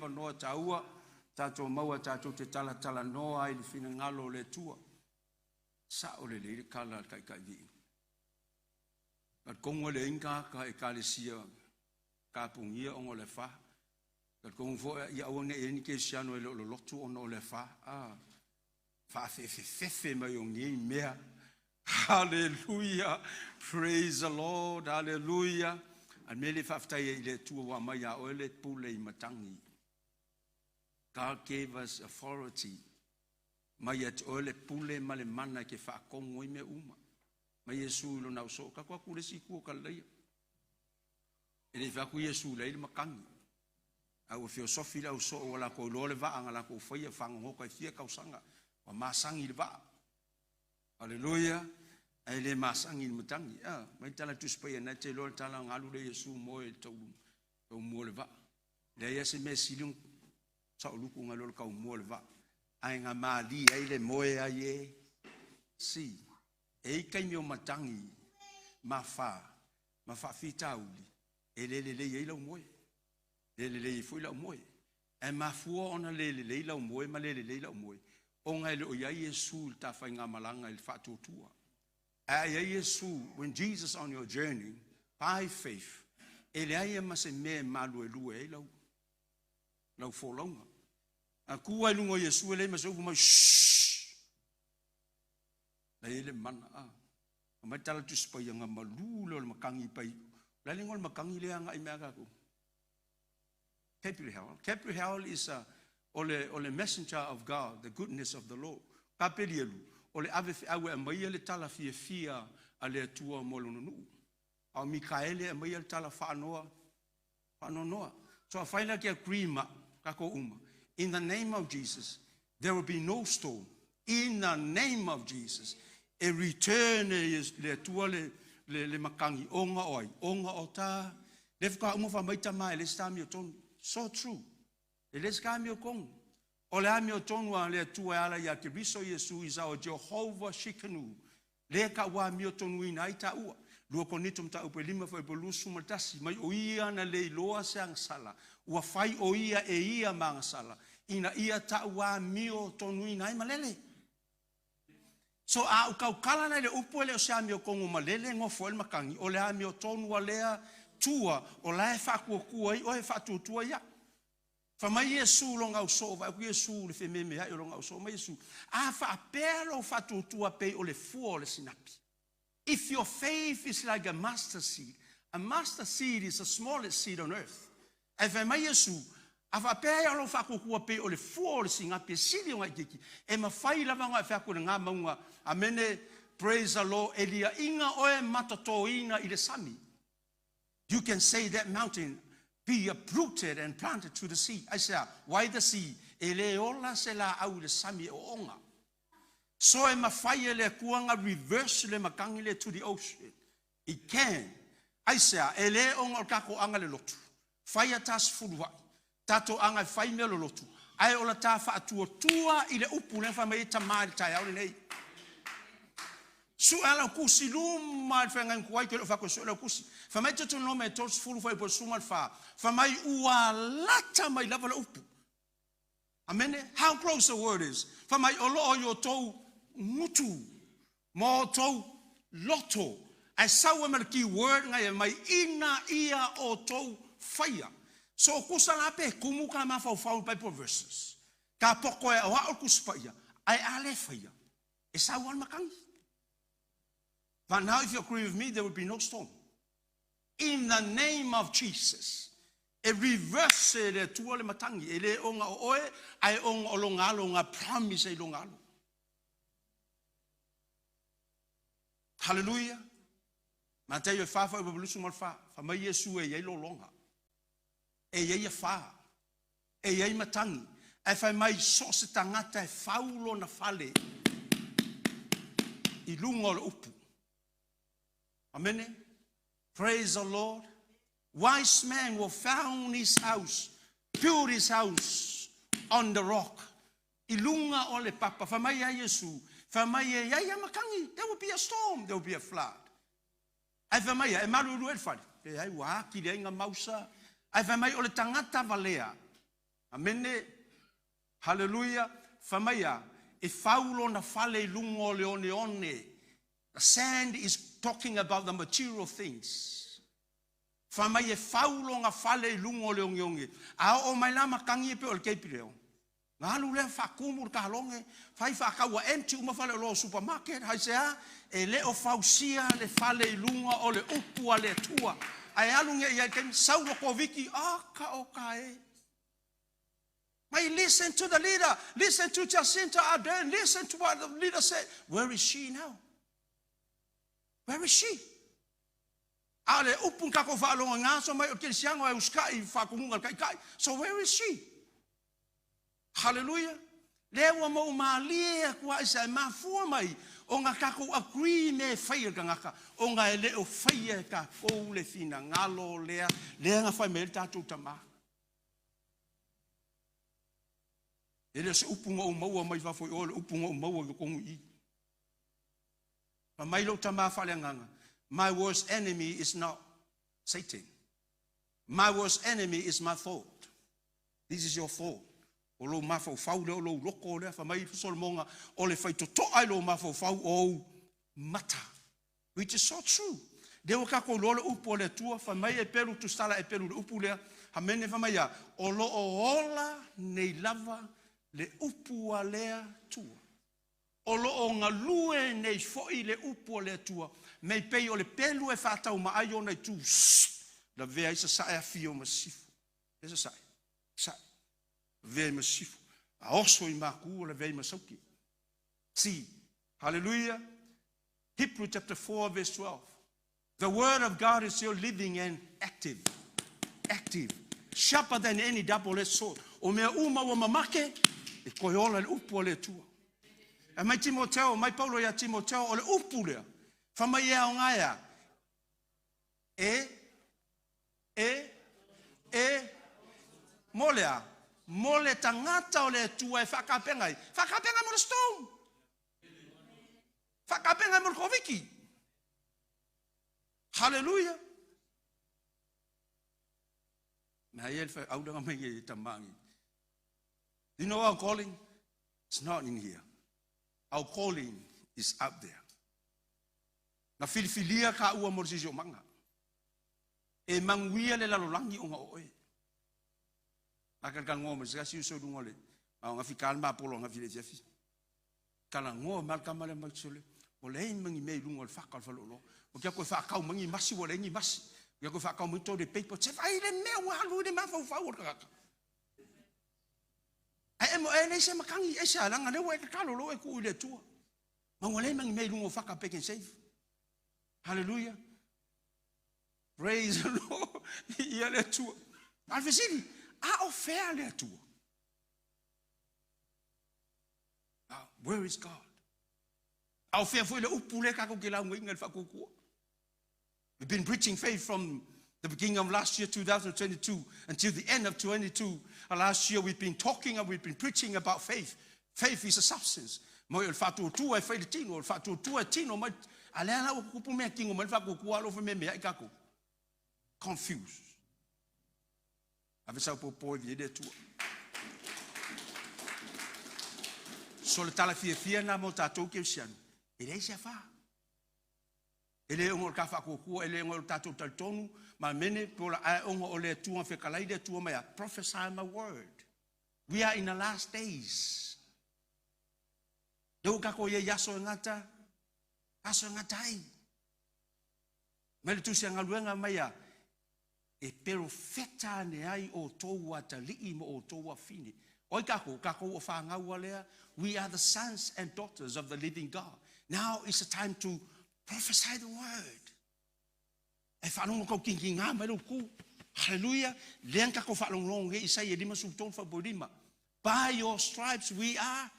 Avanoa taua tatou maua tatou te talatalanoa ai i le finagalo o le Atua. Sao lelei le tala a le Taitai Viiga. Talitonu e leai ni tagata Ekalesia tapunia ona o le afa. Talitonu foi ia aua ne i i ai ni kerisiano e le o lolotu ona o le afa. A faafefefefe mai o nei mea. Hallelujah. Praise the Lord. Hallelujah. A le mea lea e faafetai ai i le Atua ua aumai ia oe le pule i matagi. God gave us authority. Mai ia te oe le pule ma le mana e te faatonu ai mea uma. Mai Iesu i lona ausoo, tatou atu i le isi itu o Kalilaia. E le i fai atu Iesu leai le matagi. A ua feosofi le ausoo ua latou iloa le vaa na latou faia fagogota i fia tausaga. Ua masani i le vaa. Aleluia! Ae le masani i le matagi. Ah, mai le tala a le Tusi Paia, na e te iloa le tala na alu lea Iesu moe i le taumua o le vaa. Leai lava se mea e sili ona saolutu nai lo le taumua o le vaa. Ae na malie ai le moe ai e si. E i ai taimi o matagi ma afa ma faafitauli e le lelei ai lau moe. Le lelei ai foi lau moe. Ae mafua ona le lelei lau moe ma le lelei lau moe, ona e le o i ai Iesu i le ta faigamalaga i le faatuatua. Ae a i ai Iesu, when Jesus on your journey, by faith, e leai lava ma se mea e maluelue ai lau, lau folauga. A tu lava i luga o Iesu e leai ma se upu mai, shh! La e i ai le mana, a. Aumai le tala Tusi Paia na malu lea o le matagi pai. O le a le igoa o le matagi lea e agai mai a tatou? Gabriel. Gabriel is a, o le, o le messenger of God, the goodness of the Lord. Kapelielu, o le ave feau e aumaia le tala fiafia a le Atua mo lona nuu. A o Mikaele e aumaia le tala faanoa, faanoanoa. So afai la ke agree ma tatou uma, in the name of Jesus, there will be no storm. In the name of Jesus, e return e le Atua le, le, le matagi, ona o ai? Ona o ta, le faatoa uma fai mai tama e le se amiotonu. So true. E le se amiotonu. O le amiotonu a le Atua e ala ia Keriso Iesu is our Jehovah Shikanu. Lea ka ua amiotonuina ai taua. 2 Korinito mataupu e 5 fuaiupu 21, mai o ia na le iloa se agasala, ua fai o ia e ia ma agasala, ina ia taua amiotonuina ai malele. So a ou tautala la i le upu e le o se amiotonu o malele e nofo ai le matagi, o le amiotonu a lea tua o la e faatuatua ai oe e faatuatua ia. Fai mai Iesu i lona ausoo, vaai atu Iesu i le fememeai o lona ausoo, fai mai Iesu, A faapea lou faatuatua pei o le fua o le sinapi. If your faith is like a mustard seed, a mustard seed is the smallest seed on earth. Ae fai mai Iesu, a faapea lou faatuatua pei o le fua o le sinapi e sili ona itiiti, e mafai lava ona e fai atu i lena mauga, amene, praise the Lord, e liaina oe matatoina i le sami. You can say that mountain be uprooted and planted to the sea. Aisea? Why the sea? E le ola se laau i le sami e oona. So e mafai e le Atua ona reverse le matagi lea to the ocean. It can. Aisea? E le ona o le tatou aga le lotu. Fai a ta sefuluai. Tatou aga e fai mea lolotu. Ae o la ta faatuatua i le upu lea na fai mai ai tama i le taeao lenei. Sue lau tusi luma i le feagaiga tuai toe le o fai atu e sue lau tusi. Fai mai Deuteronome e 30 fuaiupu e 14, fai mai ua lata mai lava le upu. Amene? How close the word is. Fai mai o lo o i o outou gutu ma o outou loto. Ae sau ai ma le key word ngai e mai ina ia outou faia. So o kusa la pe tumu ka mafaufau i Bible verses. Ka poko e aoao le Tusi Paia, ae a le faia, e sau lava le matagi. But now if you agree with me, there will be no storm. In the name of Jesus. E reverse e le Atua le matagi. E le ona o oe, ae ona o lona alo, na promise ai lona alo. Hallelujah. Mataio e fa fuaiupu 24, fai mai Iesu e i ai lologa, e i ai afa, e i ai matagi, ae fai mai so o se tagata e fau lona fale i luga o le upu. Amene? Praise the Lord. Wise man will found his house, build his house on the rock. I luga o le papa, fai mai ia Iesu, fai mai e i ai a matagi, there will be a storm, there will be a flood. Ae fai mai ia, e maluelue le fale. Leai, ua atili ai na mausa. Ae fai mai o le tagata valea. Amene. Hallelujah. Fai mai e fau lona fale i luga o le oneone. The sand is talking about the material things. Fai mai e fau lona fale i luga o le oneone. A oo mai la matagi e pei o le keipi leo. Galu lea faatumu le taloge, fai faatau ua empty uma fale o lo supermarket, hai se a, e le o fausia le fale i luga o le upu a le Atua. Ae alu nei i ai taimi, sau le Koviti, a ka o ka e. Mai listen to the leader, listen to Jacinta Ardern, listen to what the leader said. Where is she now? Where is she? A le upu kako whaalonga ngā so mai o kerisiano e uskai whakungunga kai kai. So where is she? Hallelujah. Lea ua mau malie aku ai sa e mafua mai o ngā kākou agree me whai e kangaka o ngā e leo whai e kākou le fina ngalo lea lea ngā whai me le tātou tama. E le se upu ngā umaua mai whafoi o le upu ngā umaua ki kongu i. Pa mai lo tama whale nganga. My worst enemy is not Satan. My worst enemy is my thought. This is your thought. O lo mafaufau le o lo loko le fa mai Solomonga o le faitotoa i lo mafaufau o mata. Which is so true. Le o kako lo le upu o le tua fa mai e pelu tu sala e pelu le upu lea. Hamene fa mai ia o lo o ola nei lava le upu a lea tua. O lo o ngalue nei foi le upu o le Atua. Mei pei o le pelu e whātau ma ai ona i tū. La vea isa sa e afio ma sifu. E sa sa. Vea ma sifu. A oso i maku o la vea i masauki. See, hallelujah. Hebrew chapter 4 verse 12. The word of God is still living and active. Active. Sharper than any double-edged sword. O mea uma ua mamake, e koe ola le upu o le Atua. E mai Timoteo, mai Paulo ia Timoteo, o le upu lea. Fa mai e ao ngaia. E, e, mo lea, mo le tangata o le Atua e whakapenga ai. Whakapenga mo le storm. Whakapenga mo le Koviki. Hallelujah. Mea ia le aulanga mai e tamangi. You know our calling? It's not in here. Our calling is out there. Na filifilia ka ua mo le sisi o manga. E manguia le lalolangi o ngā oe. A ka ka ngō ma se kasi uso lunga le. A ngā fi kalma polo ngā fi le fiafi. Kala ngō mal kamale mai sole. O le mangi mei lunga le whaka le whalolo. O kia koe whakau mangi masi o le ngi masi. O kia koe whakau mangi tō le paper. Te whai le mea ua halu le mawhau whau o le kakaka. E mo e nei se makangi e se alanga le ua e kakalo lo e ku i le tua. Maua le mangi mei lunga o whaka Pak'nSave. Hallelujah. Praise the Lord. Ia le Atua. A le fesili, a o fea le Atua? Where is God? A o fea foi le upu le kako ke lau ngoinga le whakukua. We've been preaching faith from the beginning of last year, 2022, until the end of 22. Last year we've been talking and we've been preaching about faith. Faith is a substance. Mo o le whātuatua e whai le tino, o le whātuatua e tino, mai, a lea la o kupu mea kingo, mai le whakukua alo me mea i kako. Confused. Ave sau po e vi le tua. So le tala fia fia nā mo tātou ke usianu. E lei se awha. E le ongo o le ka whakukua, e le ongo o le tātou talitonu, ma mene pe ola ae ongo o le atua whekalai le atua mai a prophesy my word. We are in the last days. Leo kako ia aso e ngata, aso e ngata ai. Mai le tusi a ngaluenga mai a, e pero feta ane ai o tōu atali'i mo o tōu afine. Oi kako, kako o whangaua lea, we are the sons and daughters of the living God. Now is the time to prophesy the word. E whanongo kau kingi ngā mai ku. Hallelujah. Leang kako whalonglong he isai e lima su tōn wha lima. By your stripes we are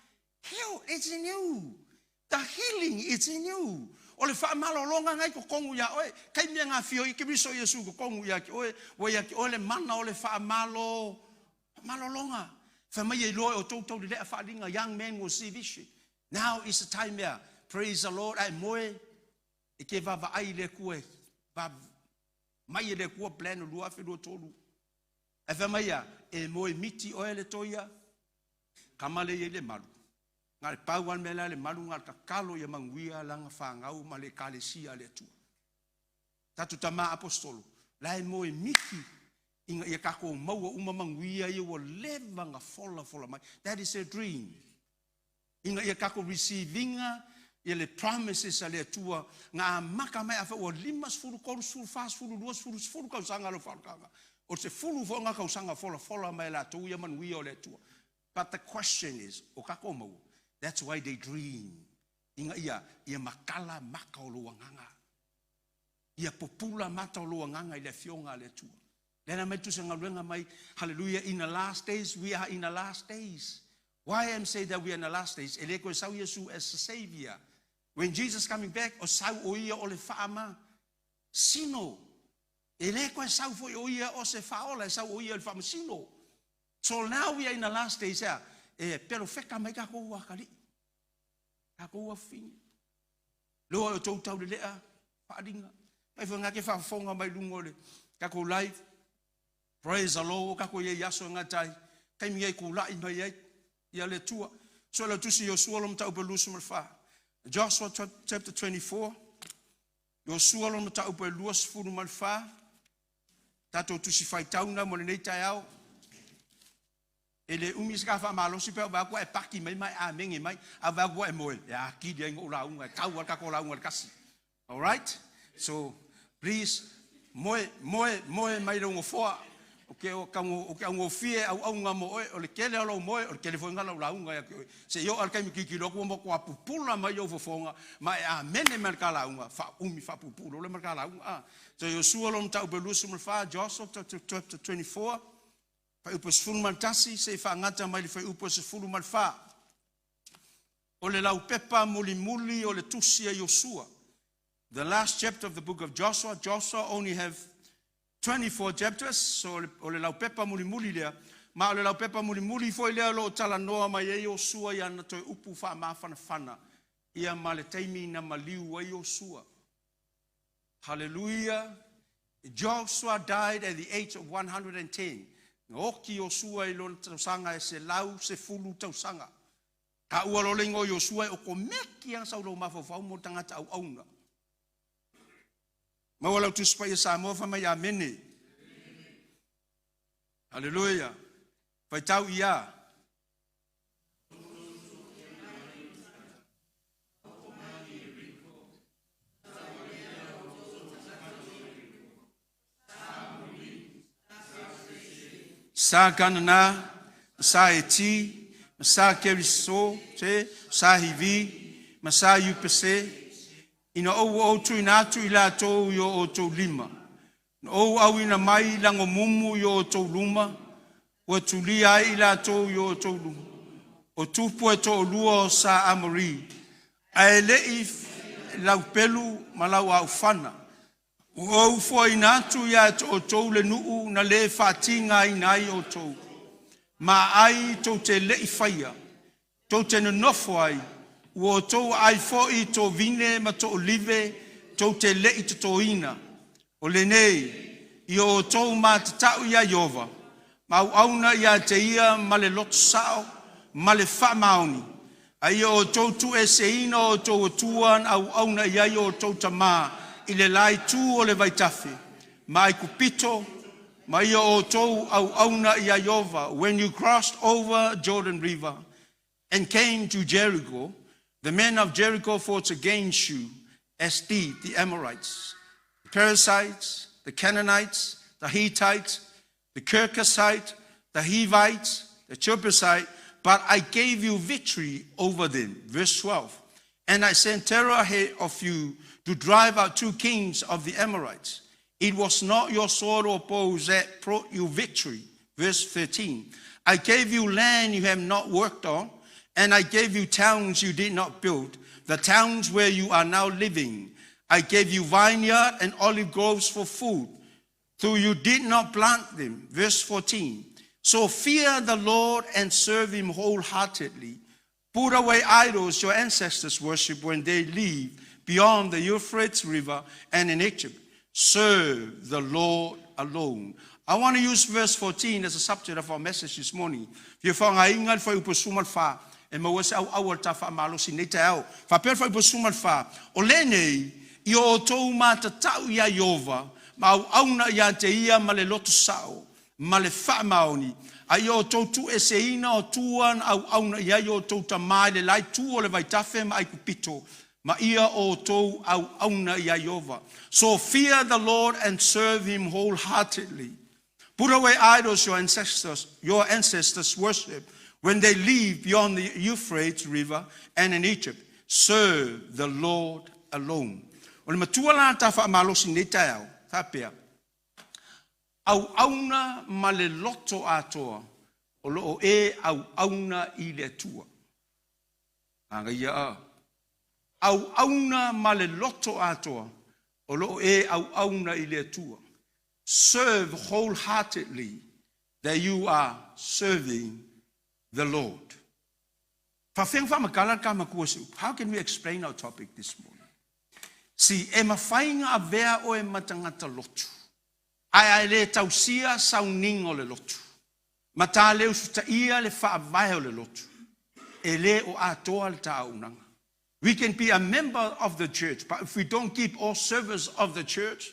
healed. It's in you. The healing is in you. O le whaamalolonga ngai ko kongu ia oe. Kai mea ngā whio i ke miso Yesu ko kongu ia ki oe. Wa ia ki oe le mana o le whaamalolonga. Wha mai e loe o tau le lea whaalinga. Young man will see vision. Now is the time mea. Praise the Lord. Ai moe. E ke wawa ai le kue. Va mai e le kua plan o lua awhi lua tolu. E wha mai ia. E E moe miti oe le toia, kama le i le malu. Nga le pau al mea le malu nga le tatalo ia manuia lana fanau ma le ekalesia a le Atua. Tatou tama aposetolo, la e moe miti ina ia tatou maua uma manuia ia ua leva na folafola mai. That is a dream. Ina ia tatou receive ina ia le promises a le Atua na amata mai afa ua 50, 30, 40, 20, 10 tausaga lau faaolataga. O se 10 foi nga tausaga folafola mai latou ia manuia o le Atua. But the question is, o tatou maua? That's why they dream. Ina ia, ia matala maka o lou agaga. Ia pupula mata o lou agaga i le afioga a le Atua. Lea na mai tusa galuega mai, hallelujah, in the last days, we are in the last days. Why am say that we are in the last days? E le koe sau Iesu as a savior. When Jesus coming back, o sau o ia o le faama sino. E le koe sau foi o ia o se faaola, e sau o ia o le faamasino. So now we are in the last days, ea, e perofeka mai takou atalii, takou afafine. Loa o tou taulelea, faaaliga. Mai foi ngake faafofoga mai luga o le takou live. Praise the Lord, o takou i ai aso e gata ai. Taimi ai kula'i mai ai ia le Atua. So le tusi Iosua lo mataupu e 24. Joshua chapter 24. Iosua lo mataupu e 24. Tatou tusi faitauna mo lenei taeao. E le umi se ka faamalosi pe au e paki mai mai a menge mai a va e moe e akili ai ngou lauga e tau al tatou lauga le kasi. All right? So please moe moe moe mai le ngofoa o ke o kango o ke ngofie au au nga mo oe o le kele o lou moe o le kele foi nga lau lauga ia ke oe. Se yo al kaimi kiki loku mo kwa pupula mai o fofonga ma e amene mai ka lauga fa umi fa pupulo le mai ka lauga. Ah. So Iosua lo mataupu e 24, Joshua chapter 24. Fuaiupu 11 seia faagata mai le fuaiupu 14. O le laupepa mulimuli o le tusi a Iosua. The last chapter of the book of Joshua. Joshua only have 24 chapters, so o le laupepa mulimuli lea. Ma o le laupepa mulimuli foi lea lo o talanoa mai ai Iosua i ana toe upu faamafanafana. Ia ma le taimi na maliu ai Iosua. Hallelujah. Joshua died at the age of 110. Na oki Iosua i lona tausaga e 110 tausaga. Ka ua lo le ingoa o Iosua e o komeki ana sau lou mafaufau mo tagata auauna. Maua lau Tusi Paia Samoa fai mai amene. Hallelujah. Faitau ia. Sa Kanana, ma sa Eti, ma sa Keriso, te, sa Hivi, ma sa Iupese, ina ou ua ou tuuina atu i latou i o outou lima. Na ou auina mai lagomumu i o outou luma, ua tulia ai i latou i o outou luma. O tupu e toalua o sa Amori, ae le i laupelu ma lau aofana. Ua ou foaina atu ia te outou le nuu na le faatigaina ai outou, ma ai tou te le i faia, tou te nonofo ai, ua outou aai foi i to vine ma to olive tou te le i totoina. O lenei, ia outou matatau iā Ieova, ma auauna ia te ia ma le loto sao ma le faamaoni, a ia outou tuueseina o outou atua na auauna i ai o outou tamā i le la itu o le vaitafe, ma Aikupito, ma ia outou auauna iā Ieova. When you crossed over Jordan River and came to Jericho, the men of Jericho fought against you, as did the Amorites, the Perizzites, the Canaanites, the Hittites, the Girgashites, the Hivites, the Jebusites, but I gave you victory over them. Verse 12. And I sent terror ahead of you to drive out two kings of the Amorites. It was not your sword or bow that brought you victory. Verse 13. I gave you land you have not worked on, and I gave you towns you did not build, the towns where you are now living. I gave you vineyard and olive groves for food, though you did not plant them. Verse 14. So fear the Lord and serve him wholeheartedly. Put away idols your ancestors worshipped when they lived beyond the Euphrates River and in Egypt. Serve the Lord alone. I want to use verse 14 as a subject of our message this morning. Fia faaaogaina le fuaiupu 14 e maua se auau o le ta faamalosi nei taeao. Faapea le fuaiupu 14, o lenei ia outou matatau iā Ieova ma auauna ia te ia ma le loto sao ma le faamaoni, a ia outou tuueseina o atua na auauna i ai o outou tamā i le la itu o le vaitafe ma Aikupito, ma ia outou auauna iā Ieova. So fear the Lord and serve him wholeheartedly. Put away idols your ancestors worship when they live beyond the Euphrates River and in Egypt. Serve the Lord alone. O le matua la ta faamalosi nei taeao, faapea, auauna ma le loto atoa, o lo o e auauna i le Atua. Aga ia a. Auauna ma le loto atoa, o lo o e auauna i le Atua. Serve wholeheartedly that you are serving the Lord. Faafega faamatala ka matua se. How can we explain our topic this morning? Si e mafai ona avea oe ma tagata lotu. Ae a e le tausia sauniga o le lotu. Ma ta le usitaia le faavae o le lotu. E le o atoa le ta auaunaga. We can be a member of the church, but if we don't keep all service of the church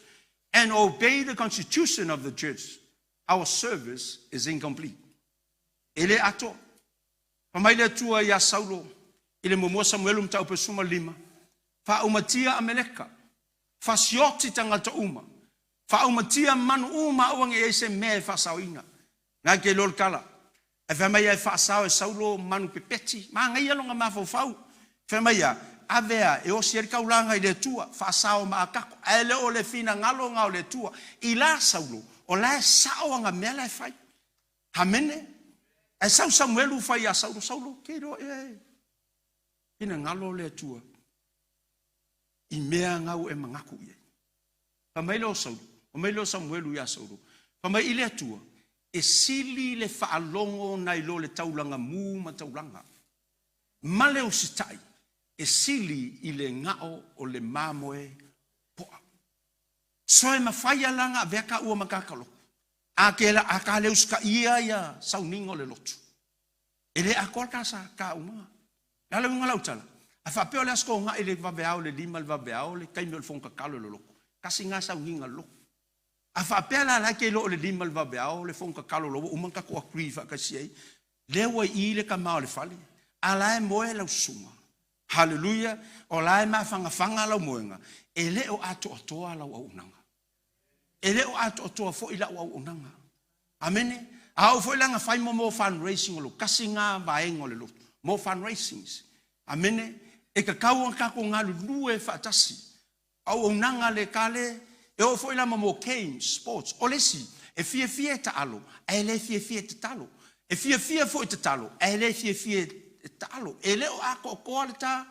and obey the constitution of the church, our service is incomplete. E le atoa. Fai mai le Atua ia Saulo, i le muamua Samuelu mataupu 15, faaumatia Ameleka, fasioti tagata uma, faaumatia manu uma aua ne i ai se mea e faasaoina. Na ke lol kala. E fai mai e faasao e Saulo manu pepeti, magaia longa mafaufau. Fai mai ia, avea e osi ai le taulaga i le Atua, faasao ma akako. Ae le o le finagalo ga o le Atua. I la Saulo, o la e sao anga mea la e fai. Amene. Ae sau Samuelu fai ia Saulo, Saulo, ke iloa e finagalo o le Atua. I mea gau e manatu i ai. Fai mai lea o Saulo, fai mai lea o Samuelu ia Saulo. Fai mai i le Atua, e sili le faalogo nai lo le taulaga mu ma taulaga. Ma le usitai, e sili i le gao o le mamoe poa. So e mafai ala ona avea ka ua ma tagata lotu. A ke la a ka le usitaia ia sauniga o le lotu. E le atoa ka sa ka uma. La le unga lau tala. A faapea o le aso togai le vaveao le 5 le vaveao le taimi o le fono tatalo i le lotu. Kasi ngā sauniga le lotu. A faapea la la ke lo o le 5 le vaveao le fono tatalo lo ua uma ona tatou agree faatasi ai. Lea ua i le tama o le fale. A la e moe lau susuga. Hallelujah. O la e mafagafaga lau moega. E le o atoatoa lau auaunaga. E le o atoatoa foi lau auaunaga. Amene. A o foi langa fai mo mo fundraising o lo kasi ngā vaega o le lotu. Mo fundraisings. Amene. E tatau ona tatou galulue faatasi. Auaunaga le kale. E o foi la ma mo games, sports. O le isi, e fiafia e taalo, ae le fiafia e tatalo. E fiafia foi tatalo, ae le fiafia e taalo. E le o atoatoa le ta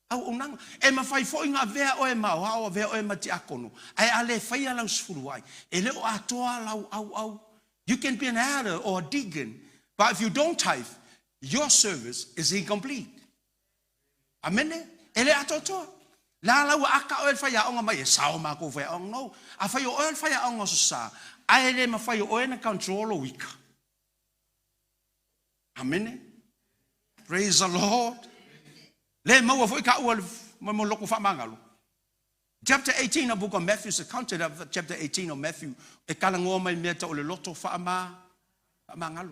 auaunaga. E mafai foi ona avea oe ma aoao, avea oe ma tiakono. Ae a le faia lau sefulu ai. E le o atoa lau auau. You can be an elder or a deacon, but if you don't tithe, your service is incomplete. Amene? E le atoatoa. La lau aka oe le faiaoga mai e sao mākou faiaoga. No. A fai o oe le faiaoga o sa, ae le mafai o oe na control o ika. Amene? Praise the Lord. Le maua foi ka ua mo mo loko whamangalo. Chapter 18 of book of Matthew is the content of chapter 18 of Matthew. E kala ngoa mai mea ta o le loto whaama, whamangalo.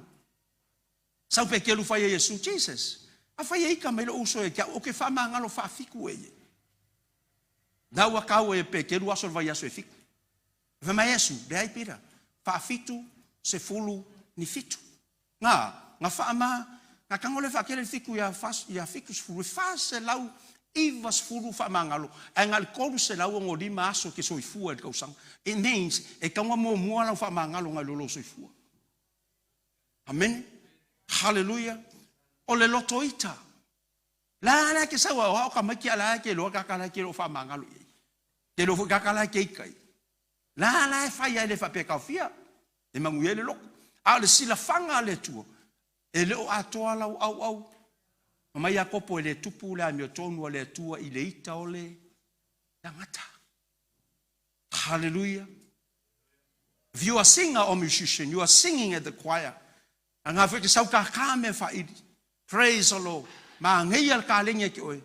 Sau pe kelu fai e Yesu, Jesus. A fai e ika mai lo uso e kia o ke whamangalo whaafiku e ye. Na ua kau e pe kelu aso le vai aso e fiku. Fai mai Yesu, le ai pira, whaafitu, se fulu, ni fitu. Ngā, ngā whaama, ngā kango le whaakele fiku ia, fas, ia fiku sefulu, e 490 whaamangalo, ae ngā le 365 aso ke soifua i le tausaga. It means, e taunga muamua lau whaamangalo ngai lo lo soifua. Amen. Hallelujah. O le loto ita. La la ke saua o ka mai ki ala ke lo ka ka la ke lo whaamangalo i. Ke lo fu ka ka la ke ikai. La la e fai ai le whapea kaufia. E mangu le loko. A o le silafaga a le Atua. E le o atoa lau au au. Ma mai Iakopo e le tupu le amiotonu a le Atua i le ita o le tagata. Hallelujah. If you are a singer or musician, you are singing at the choir. A ngā whai ke sau kā mea whaili. Praise the Lord. Ma ngei al ka lengi ke oe.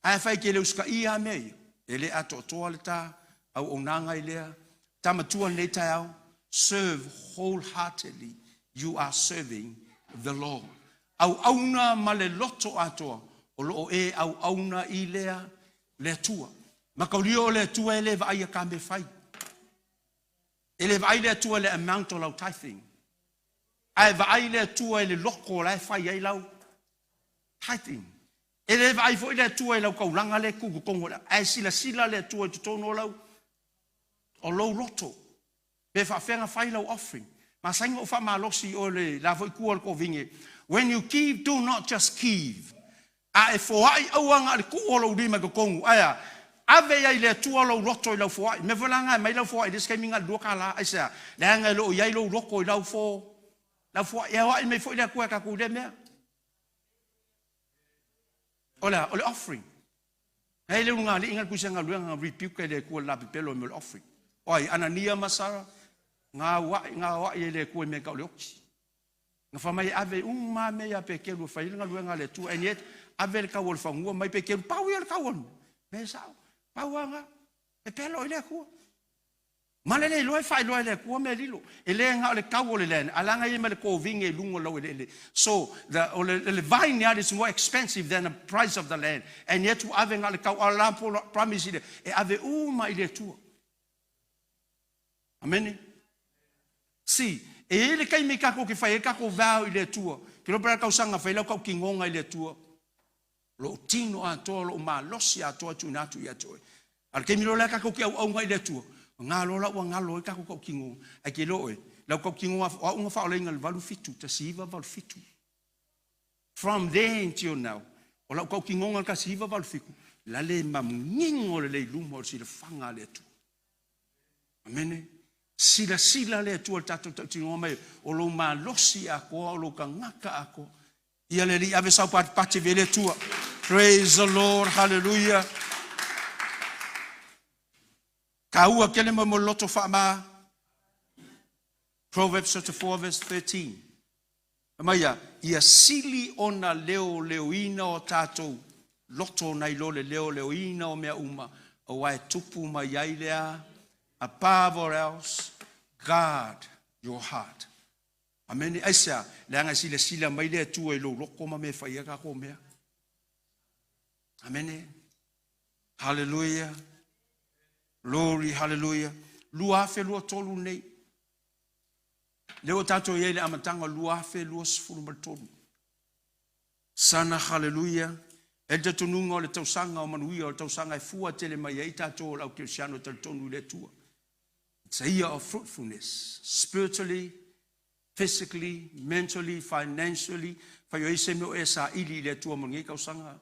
Ae whai ke le uska ia mea ia. E le atoatoa le tā, au o nanga i lea. Tamatua nei tai au. Serve wholeheartedly. You are serving the Lord. Au auna ma le loto atoa. O loo e au auna i lea le Atua. Ma kaulio o le Atua e le vaai a ka me whai. E le vaai le Atua le amount o lau tithing. Ae vaai le Atua e le loko la e whai ai lau tithing. E le vaai foi le Atua i lau kaulanga le kuku kongo. Ae sila sila le Atua i totonu o lau o lou loto. Pe whaawhenga whai lau offering. Ma sainga o whamalosi o le la foi kua le kovinge. When you give, do not just give. A e foai auanga le ku o lou lima ko kongu. Aia, ave ia i le Atua lou loto i lau foai. Me volanga mai lau foai, les kai minga lua kala. Ai sea, le anga lo iai lou loko i lau fo. Lau foai, e oai mai foi le akua ka ku le mea. O le, o le offering. Hei le unga li inga kuisa nga luenga rebuke le kua la pepelo me le offering. Oi, Anania masara, ngā wai e le kua me ka o le oki. Nga whamai ave uma me ia pe kelu whai nga luenga le tua. And yet, ave le kau o le whangua mai pe kelu, pau ia le kau anu. Me sao, pau anga, e pelo i le kua. Ma le le loe whai loe le kua me lilo. E le nga o le kau o le lene. Alanga i me le kōvinge i lungo lau e le le. So, the, o le, le vineyard is more expensive than the price of the land. And yet, ave nga le kau, ala promise i le, e ave uma i le tua. Amen. Si, e ele kai me kako ke whai e kako vau i le tua. Ke lopera kausanga whai lau kau ki ngonga i le tua. Lo tino atoa, lo malosi atoa tu natu i atoa. Al ke miro le kako ki au au ngai le tua. Ngā lo la ua ngalo e kako kau ki ngonga. Ai ke lo e, lau kau ki ngonga, o unga wha ole inga le valu fitu, ta siva valu fitu. From there until now, o lau kau ki ngonga ka siva valu fiku, la le mamungingo le lei luma o si le whanga le tua. Amene. Sila sila le atua le tātou tautinoa mai o lou malosi akoa, o lou kangaka akoa. Ia le li ave sau pati vele atua. Praise the Lord, hallelujah. Ka ua kele mo loto whaama. Proverbs chapter 4 verse 13. Maia, ia sili ona leo leoina o tātou loto nei lo le leo leoina o mea uma. O wae tupu mai ai lea. Above all else, guard your heart. Amen. Aisea, le anga sila sila mai le atua i lo loko ma me whaia ka ko mea. Amen. Hallelujah. Glory, hallelujah. Lua afe, lua tolu nei. Leo tātou ia i le amatanga, lua afe, lua sefulu ma le tolu. Sana, hallelujah. E te tununga o le tausanga o manuia o le tausanga e fua tele mai ai tātou o lau kerisiano talitonu i le Atua. It's a year of fruitfulness, spiritually, physically, mentally, financially. Whai o ese meo e sa ili i le Atua mo ngei kausanga.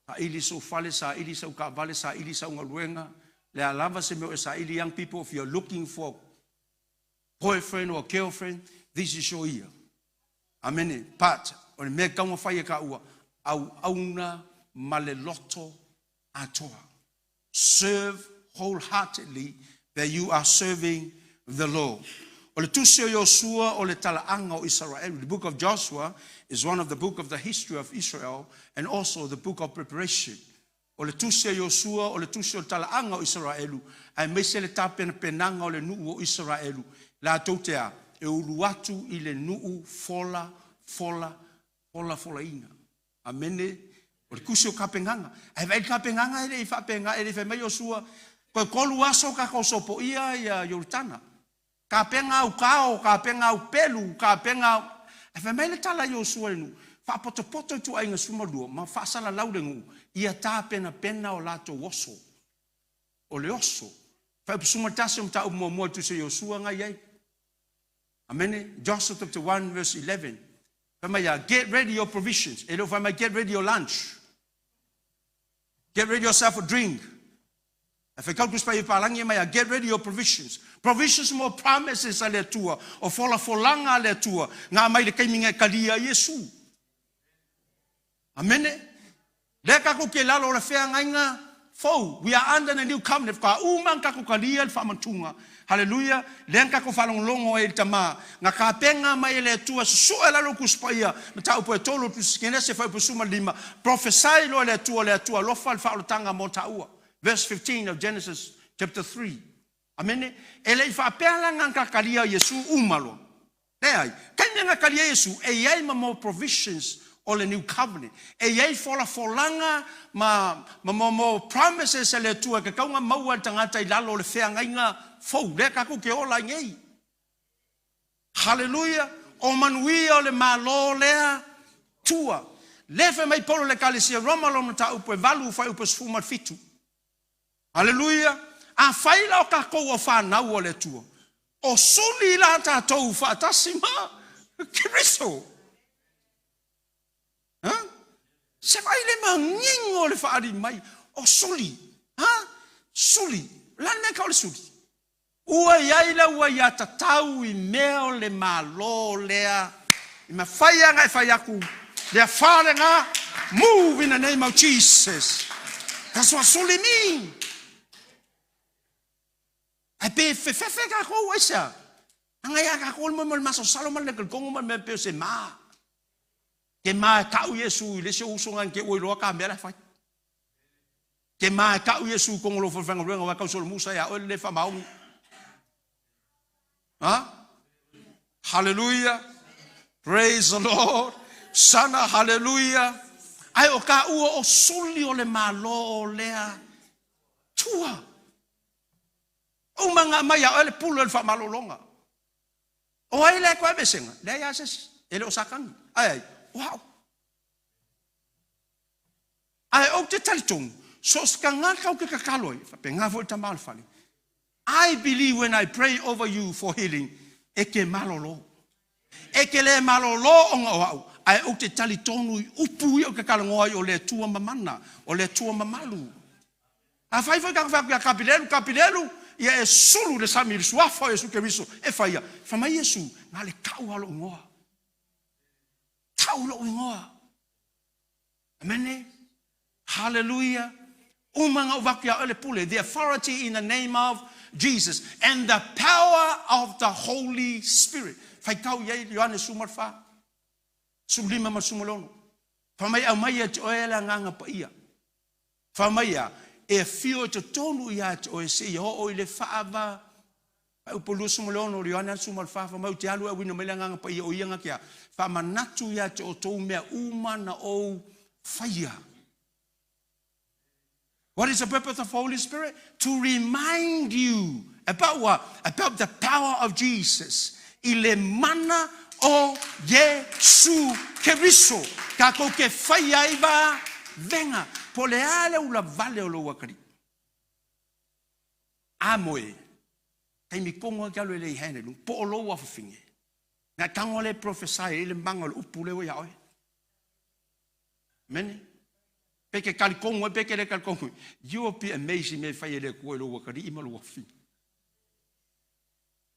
Sa ili sau fale, sa ili sau kavale, sa ili sau ngaluenga. Le alava se meo e sa ili, young people, if you're looking for boyfriend or girlfriend, this is your year. Amen. But, o le mea kaunga whai e ka ua, au auna ma le loto atoa. Serve wholeheartedly that you are serving the Lord. O le tusi o Joshua o le talaanga o Israel. The book of Joshua is one of the book of the history of Israel and also the book of preparation. O le tusi o Joshua o le tusi o le talaanga o Israelu. Ai meise le tapena penanga o le nuu o Israelu. La tautea e ulu atu i le nuu fola, fola, fola, fola ina. Amene. O le kusi o kapenganga. Ai vai kapenganga ele i whapenga, ele i whai mai Joshua. Koe kolu aso ka kosopo ia ia Yoritana. Ka penga au kao, ka penga au pelu, ka penga au... Ai whai mai le tala Joshua le nuu. Whaapotopoto tu ainga sumalua, ma whaasala lau le nuu. Ia tā pena pena o lātou oso. O le oso. Whai upusuma tasi o mta upu mua tu se Joshua ngai ai. Amene. Joshua chapter 1 verse 11. Whai mai ia, get ready your provisions. E leo whai mai, get ready your lunch. Get ready yourself a drink. E whai kaukus pai palangi mai, get ready your provisions. Provisions more promises a le Atua. O fola folanga a le Atua. Ngā mai le kaiminga e kalia Yesu. Amene. Le kako ke lalo o le whea ngainga fou. We are under the new covenant. Ka umang kako kalia le whamantunga. Haleluia! Lea na tatou faalogologo ai i le Tama, na tapena mai e le Atua susu'e lalo o le Tusi Paia, mataupu e tolu o le Tusi Kenese fuaiupu 15, prophesy loa le Atua, le Atua alofa le faaolataga mo taua. Verse 15 of Genesis chapter 3. Amene? E le i faapea la na talia Iesu uma loa. Leai. Taimi na talia Iesu, e i ai ma mo provisions o le New Covenant. E i ai folafolaga ma ma mo promises a le Atua e tatau ona maua e le tagata i lalo o le feagaiga fou, lea tatou te ola ai nei. Haleluia! O manuia o le Malo lea tua. Lea fai mai Paulo i le Ekalesia Roma lona mataupu e 8 fuaiupu 17. Aleluia! Afai la o tatou o fanau a le Atua, o suli la tatou faatasi ma Keriso. Ha? Se vaai le manino o le faaali mai, o suli. Ha? Suli. O le a le mea e tau o le suli? Ua i ai lau aiatatau i mea o le Malo lea i mafai lava ona e fai atu le afa lena, move in the name of Jesus. That's what suli mean. Ae pe fefefe tatou aisea? Aga ia tatou le moe mo le masalosalo ma le le talitonu ma le mea pei o se ma. Ke ma e tau Iesu i le isi ou uso na te ua iloa ka mea la e fai. Ke ma e tau Iesu i tonu o lou falefaigaluega aua e tausolomusa ia oe le le faamaoni. Ha? Hallelujah. Praise the Lord. Sana hallelujah. Ae o taua o suli o le Malo o lea tua. Uma nga mai ia oe le pule o le faamalologa. O ai la e toe aveesega? Leai lava se isi. E le o Satani. Ae ai? O au. Ae ou te talitonu, so o se tagata ou te tatalo ai, e faapena foi le tama o le fale, I believe when I pray over you for healing, e te malolo. E te le malolo ona o au, ae ou te talitonu i upu ia ou te talanoa ai o le Atua mamana, o le Atua mamalu. Afai foi tatou fai atu ia Kapilelu, Kapilelu, ia e sulu i le sami i le suafa o Iesu Keriso, e faia. Fai mai Iesu, na le tau lava lou igoa. Tau lou igoa. Amene. Hallelujah. Uma na ou avatu ia oe le pule. The authority in the name of Jesus and the power of the Holy Spirit. Faitau i ai Ioane 14, 15 ma le 16. Fai mai aumai ia te oe le Agaga Paia. Fai mai a, e afio i totonu ia te oe seia oo i le faava. Faaiupu 26 o Ioane 14, fai mai ou te alu e auina mai le Agaga Paia o ia na te a, faamanatu ia te outou mea uma na ou faia. What is the purpose of Holy Spirit? To remind you about what? About the power of Jesus. I le mana o Iesu Keriso. Tatou te faia ai va vega. Po o le a le ulavale o lou atalii. A moe, taimi tonu lava e te alu e lay hand i luga, po o lou afafine. Na e tago lea e prophesy ai le maga o le upu lea ua ia oe. Amene? Pe ke talitonu ai, pe ke le talitonu ai. You will be amazed i mea e fai e le Atua i lou atalii ma lou afafine.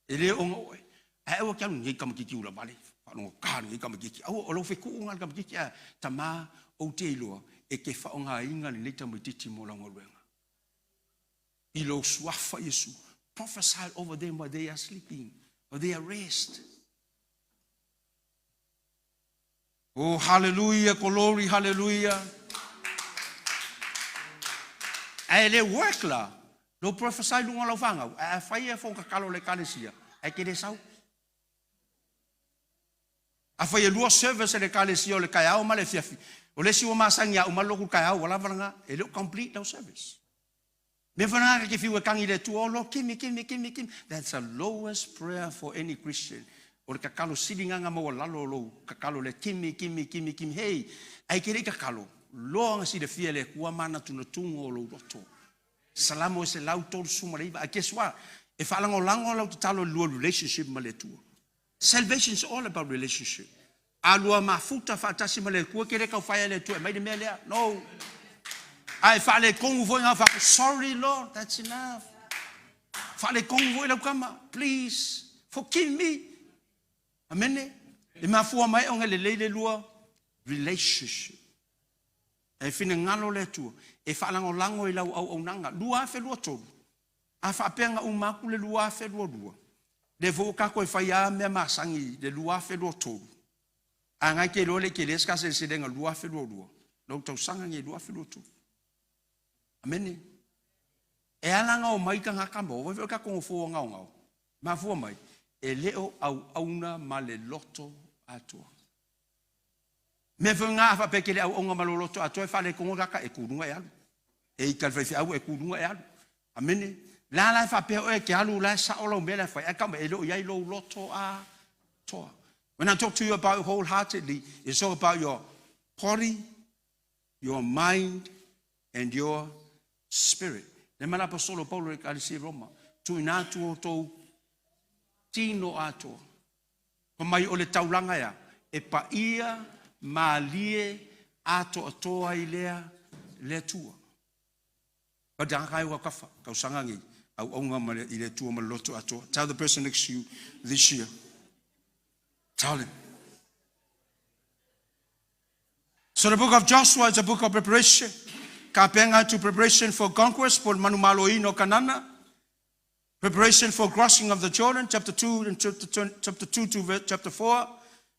E le ona oe. Ae aua ke alu nei tamaitiiti ulavale, faalogotā lenei tamaitiiti. Aua, o lou fetuu lena le tamaitiiti, ae tama, ou te iloa, e te faaaogaina lenei tamaitiiti mo lau galuega. I lou suafa Iesu, prophesy over them while they are sleeping, or they are rest. Oh, hallelujah, glory, hallelujah. Ae le work la, lou prophesy luga o lau fanau, ae afai e fono tatalo le ekalesia, ae te le sau. Afai e lua service a le ekalesia o le taeao ma le afiafi, o le isi ua masani ia uma le lotu i le taeao, ua lava lena, e le o complete lau service. Mea foi lena ta te fiu e tagi i le Atua, Oh Lord, give me, give me, give me, give me. That's the lowest prayer for any Christian. O le tatalo sili lena na maualalo o lou tatalo lea, give me, give me, give me, give me. Hey, ae te le i tatalo, loa na silafia e le Atua manatunatuga o lou loto. Salamo e 139. Ae guess what? E faalagolago lau tatalo i le lua relationship ma le Atua. Salvation is all about relationship. A lua mafuta faatasi ma le Atua, ke le tau whaia le Atua e mai le mea lea. No. A e faaletonu foi ngā whaku, sorry Lord, that's enough. Faaletonu foi lau tama, please, forgive me. Amene? E mafua mai ona lelei le lua relationship. E finagalo le Atua, e faalagolago i lau auaunaga. 2023. A faapea na uma atu le 2022, lea foi ua tatou e fai lava mea masani i le 2023, a na e te iloa le i tele se ta seleselega i le 2022, lou tausaga lenei 2023. Amene. E ala ona omai tagata ma o, vaai foi o tatou nofoa gaogao, mafua mai, e le o auauna ma le loto atoa. Mea foi na a faapea e te le auauna ma lou loto atoa e faaletonu le tagata, e tu i luga e alu. E ita i le faifeau e tu i luga e alu. Amene. La la e faapea oe e te alu la e sao lau mea la e fai, ae tau mai e le o i ai lou loto atoa. When I talk to you about wholeheartedly, it's all about your body, your mind, and your spirit. Le ma le aposolo Paulo i le Ekalesia i Roma, tuuina atu outou tino atoa. Fa mai o le taulaga ea, e paia malie atoatoa ai lea le Atua. Tell the person next to you this year. Tell him. So the book of Joshua is a book of preparation. Kapenga to preparation for conquest, po le manumaloina o Kanana. Preparation for crossing of the Jordan, chapter 2 and chapter, chapter 2 to chapter 4.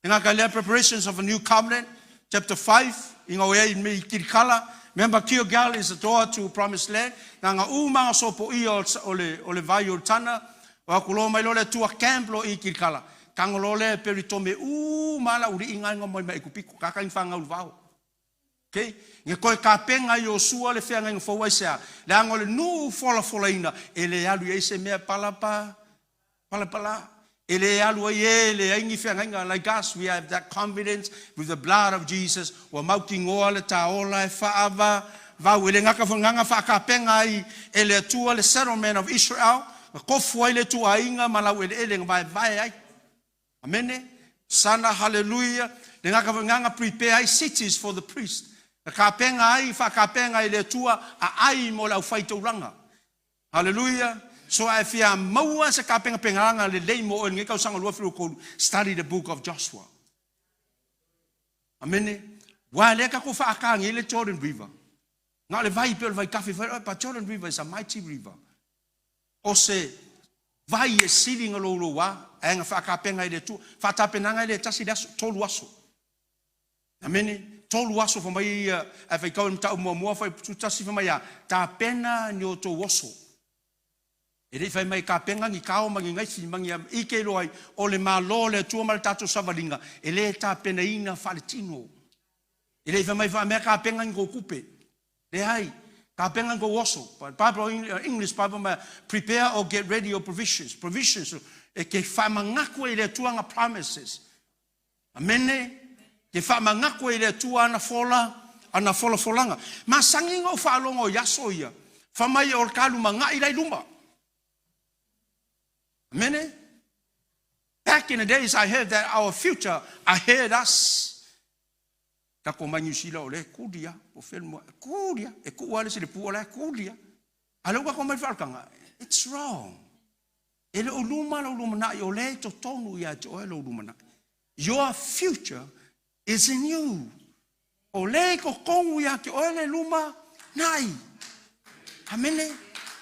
E ngā kai preparations of a new covenant, chapter 5, i ngā oea i me i Kirikala. Remember, Gilgal is the door to promised land. Ngā ngā umanga sopo ia o le, o le vai o le tana. O aku loa mai loa le Atua camp loa i Kirikala. Tago loa lea e Peritome uma lava la uli'i gaega mai ma Ekupiko, kaka ina fanau i le vao. Okay? Ina toe tapena e Iosua le feagaiga fou aisea? Leaga o le nuu folafolaina e le alu i ai se mea palapa palapala. E le alu ai e leai ni feagaiga. Like us, we have that confidence with the blood of Jesus. Ua mautinoa le taola e faava vau. E le gata foi gaga faatapena ai e le Atua le settlement of Israel, na tofu ai le ituaiga ma laueleele na vaevae ai. Amene. Sana hallelujah. Le gata foi gaga prepare ai cities for the priest. Na tapena ai, faatapena e le Atua aai mo le aufaitaulaga. Hallelujah. So a e fia maua se tapenapenaga lelei mo oe i lenei tausaga 2023, study the book of Joshua. Amene. Ua lea tatou faata nei le Jordan River. Na o le vai pei o le vaitafe fai, oh, but Jordan River is a mighty river. O se vai e sili na louloua, ae na faatapena e le Atua. Faatapenaga e le tasi le aso, tolu aso. Amene. Tolu aso fa mai ia, ae faitau i le mataupu muamua, fai tasi fa mai a, tapena ni outou oso. E le i fai mai e tapena ni kao ma ni gaifi ma ni ike iloa ai o le Malo o le Atua ma le tatou savaliga e le tapenaina faaletino. E le i fai mai faamea tapena ni tou tupe. Leai, tapena ni tou oso. Bible, English Bible ma prepare or get ready your provisions. Provisions e ke faamanatu ai i le Atua ana promises. Amene. Ke faamanatu ai i le Atua ana fola, ana folafolaga. Masani ona ou faalogo i aso ia, fa mai o le kalumagai la i luma. Amene. Back in the days I heard that our future ahead us. Tatou mai Niu Sila o lea e kuli lava, po o fea le moe, kuli lava, e tuu lava le isi i le pu o la e kuli lava. A o lea ua tatou omai i le faaolataga, it's wrong. E le o luma lou lumanai, o lea e totonu ia te oe lou lumanai. Your future is in you. O lea e totonu ia te oe le lumanai. Amene.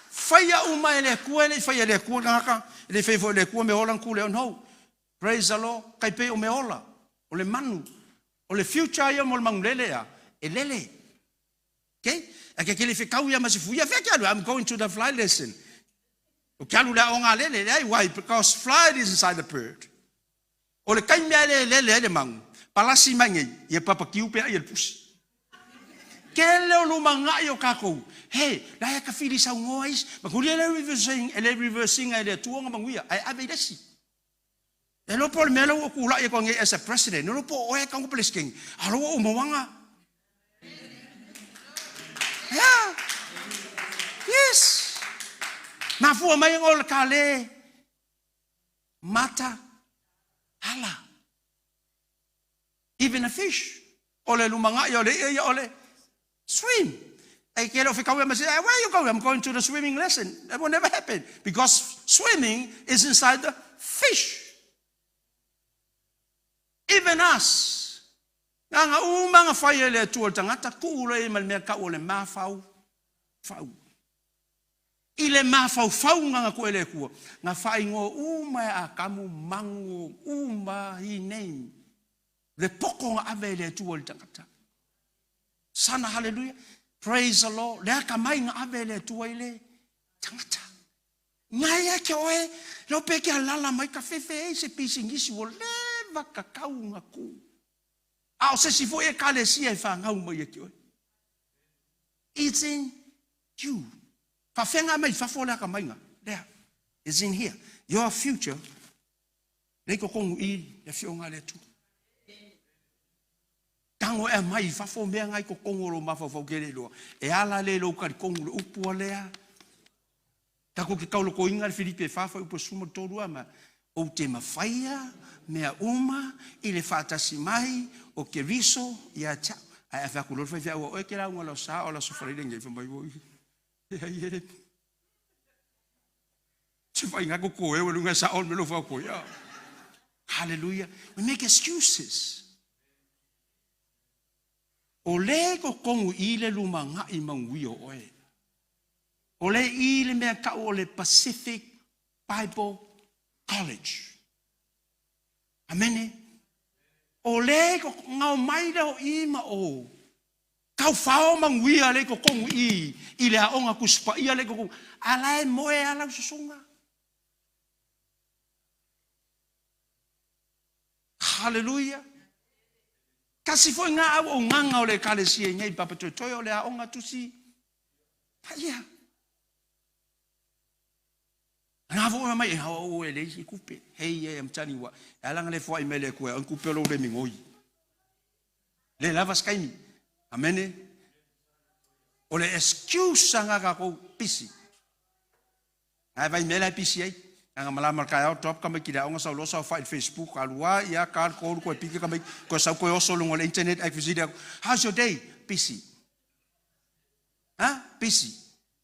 Faia uma e le Atua, e le i faia e le Atua le tagata, e le i faia foi e le Atua meaola na tu lea. No. Praise the Lord. Tai pei o meaola, o le manu, o le future ia mo le manulele a, e lele. Okay? Ae ke kele fekau ia ma se fuia, fea ke alu, I'm going to the flight lesson. O ke alu le aoga a lele, leai, why? Because flight is inside the bird. O le taimi a e le lele ai le manu, palasi mai nei, ia papakiu pe ai e le pusi. Kele o lumanai o kakou, he, la e ka fili saunoa isi, ma kuli e le reversing, e le reversing e le Atua ona manuia, ae ave i le isi. E iloa po o le mea lea ua ou tulai atu ai nei as a president, e iloa po o oe e tago Peresetene, a o lea ua ou mauaga. Yeah. Yes. Mafua mai ona o le kale mata ala. Even a fish. O le lumanai o le ia ia o le swim. E ke le o fekau ia ma se, where you going? I'm going to the swimming lesson. That will never happen because swimming is inside the fish. Even us. Nga nga uma nga fai e le Atua o le tagata, tuu loa i ai ma le mea tau o le mafau fau. I le mafaufauga na tuu e le Atua, na faaigoa uma e Atamu magu uma he name le poto na ave e le Atua i le tagata. Sana hallelujah. Praise the Lord. Le akamai na ave e le Atua i le tagata. Ngai ia ke oe, leo pe ke alala mai ka fefe ei se pisinisi ua leva tatau na tu. A o se isi foi ekalesia e fanau mai ia te oe. It's in you. Faafega mai fafo le akamaiga. Lea. It's in here. Your future. Lei totonu i le afioga a le Atua. Tago e aumai i fafo mea na i totonu o lou mafaufau ke le iloa. E ala le i lou talitonu le upu a lea. Tatou te taulakoina le Filipi e 4 fuaiupu 13 a ma ou te mafaia mea uma i le faatasi mai o Keriso ia te au. Ae a fai atu loa le faifeau a oe ke lauga le Aso Sa o le Aso Faraile nei, fai mai oi, e ai e se faiga ko e lunga sa on me lo fa ko ia. Hallelujah. We make excuses. O le totonu i le lumanai manuia o oe. O le i le mea tau o le Pacific Bible College. Amene. O le ngao mai le o i ma o. Tau whao manuia le totonu i i le aoga tusipaia le totonu. Ala e moe ala ususunga. Hallelujah. Tasi foi ngā au o nganga o le ekalesia i nei Papatoetoe o le aoga tusi paia. Ngā fo mai e hawa o e leisi kupe. Hei e am telling you what. E ala ngale fo ai mele koe on kupe lo le mingoi. Le lava skaimi. Amene. O le excuse nga ka ko pisi. Ae vai mea la e pisi ai. Anga malama le taeao drop tamaiti i le aoga sau loa saofai i le Facebook alu a ia ka le kolu koe piki tamaiti koe sau koe oso i luga o le internet ae fesili atu how's your day? Busy. Ha? Busy.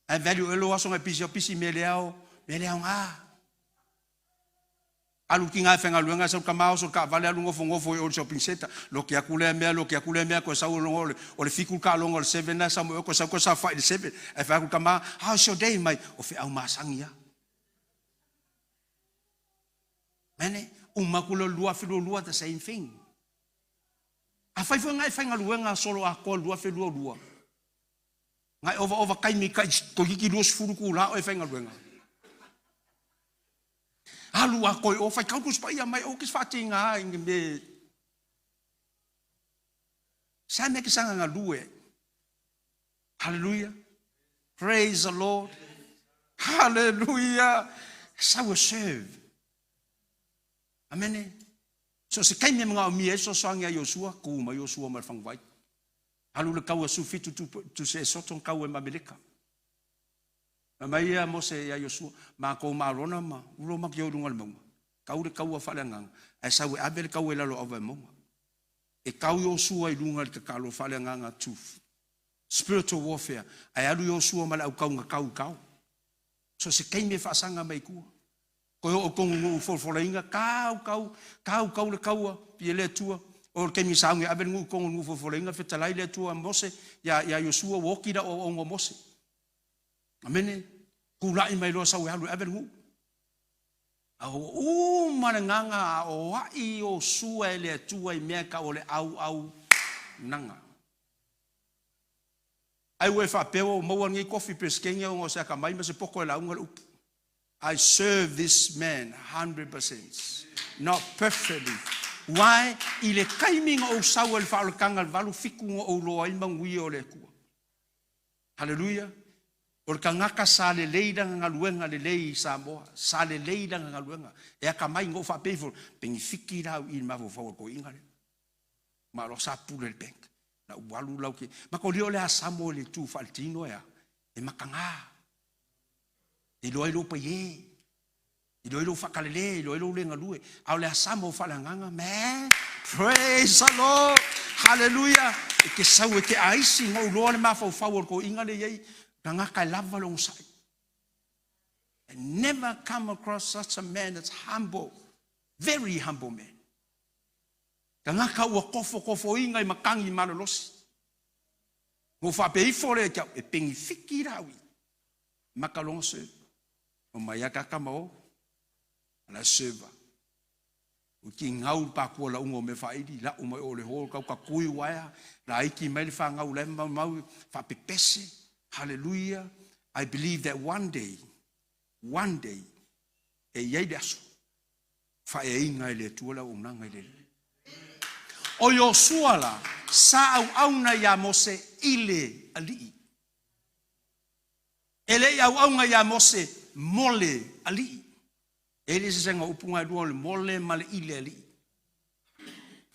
Ae value e lou aso ngai busy au busy mea le ao mea le aoga. Alu ki ngā whaigaluega, sau tama oso le kaavale alu nofonofo i o le shopping centre. Loki atu lea mea, loki atu lea mea, koe sau o le, o le fiku le kaaloga o le seven na sau mai o, koe sau koe saofai i le seven. Ae fai atu le tama, how's your day mai? O feau masani a. Mene, uma atu lea o le 2022, the same thing. Afai foi nga e faigaluega solo atoa le 2022, nga e ovaova taimi kai toeitiiti 20 itula o e faigaluega. Alu a koe o whai kautus paia mai o kis whaatinga ai ngi me sa me ke sanga nga lue. Hallelujah. Praise the Lord. Hallelujah. Sau e serve. Amene. So se taimi e manaomia ai fesoasoani ia Iosua, tu mai Iosua ma le faguvai. Alu le taua 17 tusi e soto na tau ai ma Ameleka. Fai mai ia Mose iā Iosua, Matou ma Arona ma Ulo ma ke o i luga o le mauga, kau le kaua faaleagaga, ae sau e ave le kaua i lalo o ava e mauga. E kau Iosua i luga i le tatalo faaleagaga tooth, spiritual warfare, ae alu Iosua ma le aukauga kau i kao. So se taimi e faasaga mai i tua. Koe oo tonu nuu folafolaina, kau, kau, kau, kau le kaua, pie le Atua. O le taimi sa auga e ave le nuu tonu i le nuu folafolaina, fetalai le Atua Mose iā, iā Iosua, ua oti le aoaoga o Mose. Amene. Tulai mai loa sau e alu e ave le nuu. A ua uma le gaga a oai Iosua e le Atua i mea tau o le auaunaga. Ai ua e faapea ua maua lenei tofi Peresetene ona o se atamai ma se poto e lauga le upu. I serve this man 100%, not perfectly. Why? I le taimi na ou sau ai i le faaolataga i le valu fitu na ou loa ai manuia o le Atua. Haleluia! O le tagata sa lelei lana galuega lelei i Samoa, sa lelei lana galuega. E atamai na ou faapea ifo, penefiti la au i i le mafaufau o le toeaina lea. Ma loa sa pule i le bank. Na ou alu lau ke, makolia o le a Samoa i le itu faaletino e a, e mataga. E iloa ai lou paie, iloa ai lou faakalele, iloa ai lou le galue. A o le asama o faaleagaga, man, praise the Lord, hallelujah. E te sau e te aisi, na ou iloa le mafaufau o le toeaina lea e i ai, tagata e lava le onosai. I never come across such a man that's humble, very humble man. Tagata ua tofotofoina i matagi malolosi. Na ou faapea ifo lea ia te au, e penifiki la au i. Maka longa serve. O mai aka kama o. Ala serve. O ki ngau pa kua la ungo me whairi, la umai o le hol, kau ka kui waia, la iki mai le whangau le mau mau, whapepese. Hallelujah. I believe that one day, e iai le aso, whae inga i le Atua la unanga i le. O Iosua la, sa au auna ia Mose i le alii. E le i au aunga ia Mose mo le alii. E le se senga upunga e lua o le mole ma le i le alii.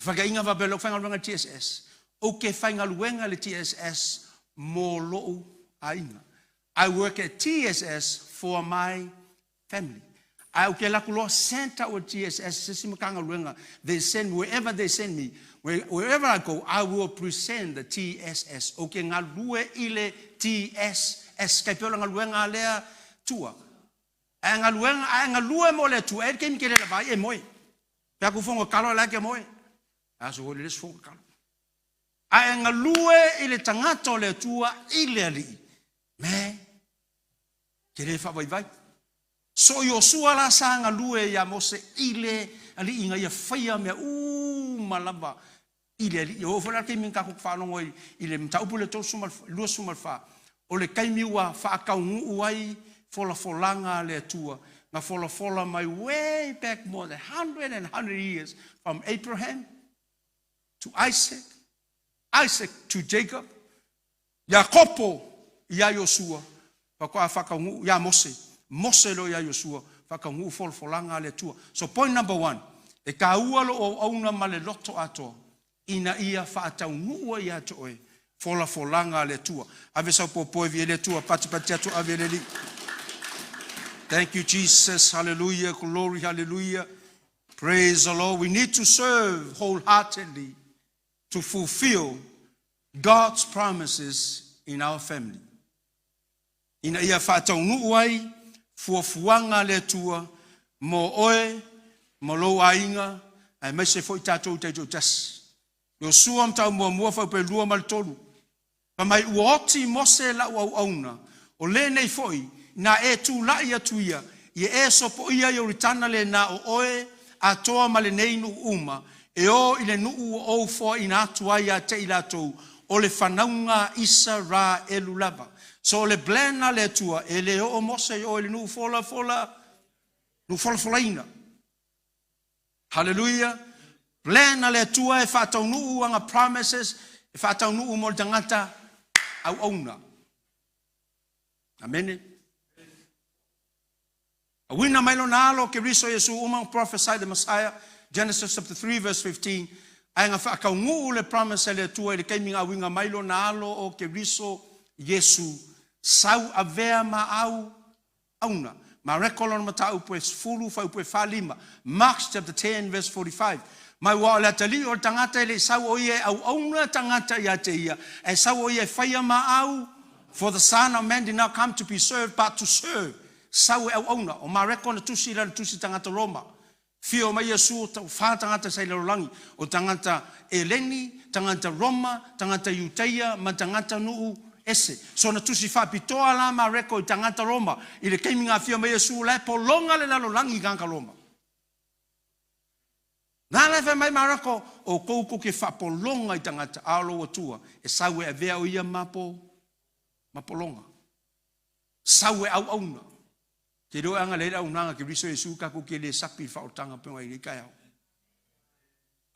Whakainga whapea lou whaingaluega TSS. O ke whaingaluega le TSS mo lou ainga. I work at TSS for my family. I ke laku loa center o TSS se si makanga. They send wherever they send me. Wherever I go, I will present the TSS. O ke ngalue i le TSS. Kai peo la ngaluenga lea tua. Ai ngaluenga, ai ngalue mo le tua. E ke mi ke le vai e moe. Pea ku fongo kalo la ke moe. Aso ho le fongo kalo. Ai ngalue i le tangata o le tua i le alii. Me, ke le wha vai vai. So Iosua la sa ngalue ia Mose i le alii inga ia whaia mea malava i le alii. O fo la ke min ka ku whanongo i le mtaupu le 24. O le kaimi ua whaakaungu ai fola folanga le Atua. Nga fola fola mai way back more than 100 and 100 years from Abraham to Isaac, Isaac to Jacob, Jakopo ia Iosua, whakoa whakaungu ia Mose, Mose lo ia Iosua, whakaungu fola folanga le Atua. So point number 1, e ka ua lo o auna ma le loto atoa, ina ia whaataungu ia te oe, fola folanga le Atua. Ave sau popoe vi le Atua, pati pati atu ave le li. Thank you, Jesus. Hallelujah. Glory, hallelujah. Praise the Lord. We need to serve wholeheartedly to fulfill God's promises in our family. Ina ia whaataunuu ai, fuafuaga le Atua, mo oe, mo lou aiga, ae maise foi tatou taitoatasi. Iosua mataupu muamua fuaiupu 2 ma le 3. Fa mai ua oti Mose lau auauna, o lenei foi, na e tūlai atu ia, ia e sopo ia i oritana le na o oe, atoa ma lenei nuu uma, e o i le nuu o ou foa ina atu ai a te i latou, o le whanauga Isa ra elu lava. So o le plan a le Atua, e le o Mose i o i le nuu fola fola, nuu fola folaina. Hallelujah. Plan a le Atua e whaataunuu anga promises, e whaataunuu mo le tangata au auna. Amene. Awina mai lona alo ke Riso Yesu uma prophesy the Messiah. Genesis chapter 3 verse 15. Ai nga whaakaungu le promise le Atua i le kaimi ngā winga mai lona alo o ke Riso Yesu. Sau avea ma au auna. Mareko lona mataupu e 10 fuaiupu e 45. Mark chapter 10 verse 45. Mai wa o le atali o le tangata e le sau o ia e au auna tangata ia te ia. E sau o ia e whaia ma au. For the Son of Man did not come to be served, but to serve. Sau e au auna. O Mareko na tusi la na tusi tangata Roma. Fio mai Iesu o wha tangata sa i lalolagi. O tangata Eleni, tangata Roma, tangata Iuteia, ma tangata nuu ese. So na tusi whapitoa la Mareko i tangata Roma. I le keimi ngā fio mai Iesu la e polonga le lalolagi ganga Roma. Nā le whai mai Mareko o koukou ke whapolonga i tangata alo atua. E sau e avea o ia mapo, mapolonga. Sau e au auna. Te reo anga leira unanga ke Riso Yesu ka ko ke le sapi whaotanga pe ngai kai au.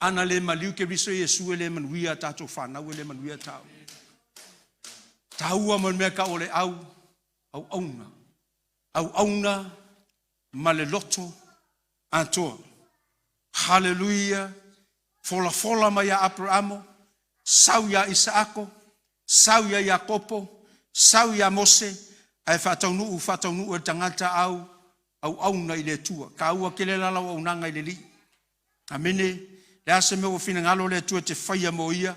Ana le maliu ke Riso Yesu e le manuia tātou whanau e le manuia tāu. Tāua mo mea ka o le au, au auna. Au auna ma le loto atoa. Hallelujah. Fola fola mai ia Abrahamo, sau ia Isaako, sau ia Iakopo, sau ia Mose, ai whaataunuu, whaataunuu e tangata au, au auna i le Atua. Ka ua ke le lalau au nanga i le lii. Amene, le ase me ua finangalo le Atua te whaia mo ia,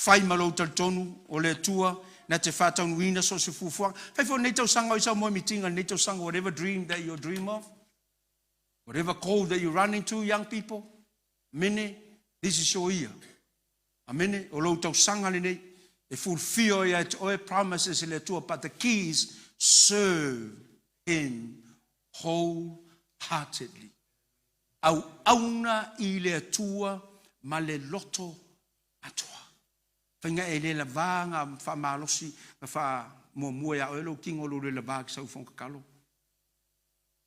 whai malo talitonu o le Atua, na te whaataunuina so se fufuanga. Whai fo nei tau sanga o isa mo mitinga, nei tau sanga, whatever dream that you dream of, whatever goal that you run into, young people, amene, this is your year. Amene, o lou tau sanga le nei, e fulfill ia te oe promises i le Atua, but the key is Serve him wholeheartedly. Auauna i le Atua ma le loto atoa. Faiga e le lavā nga faamalosi nga faamuamua ia oe lou tino lou le lavā ki sau fofoga tatalo.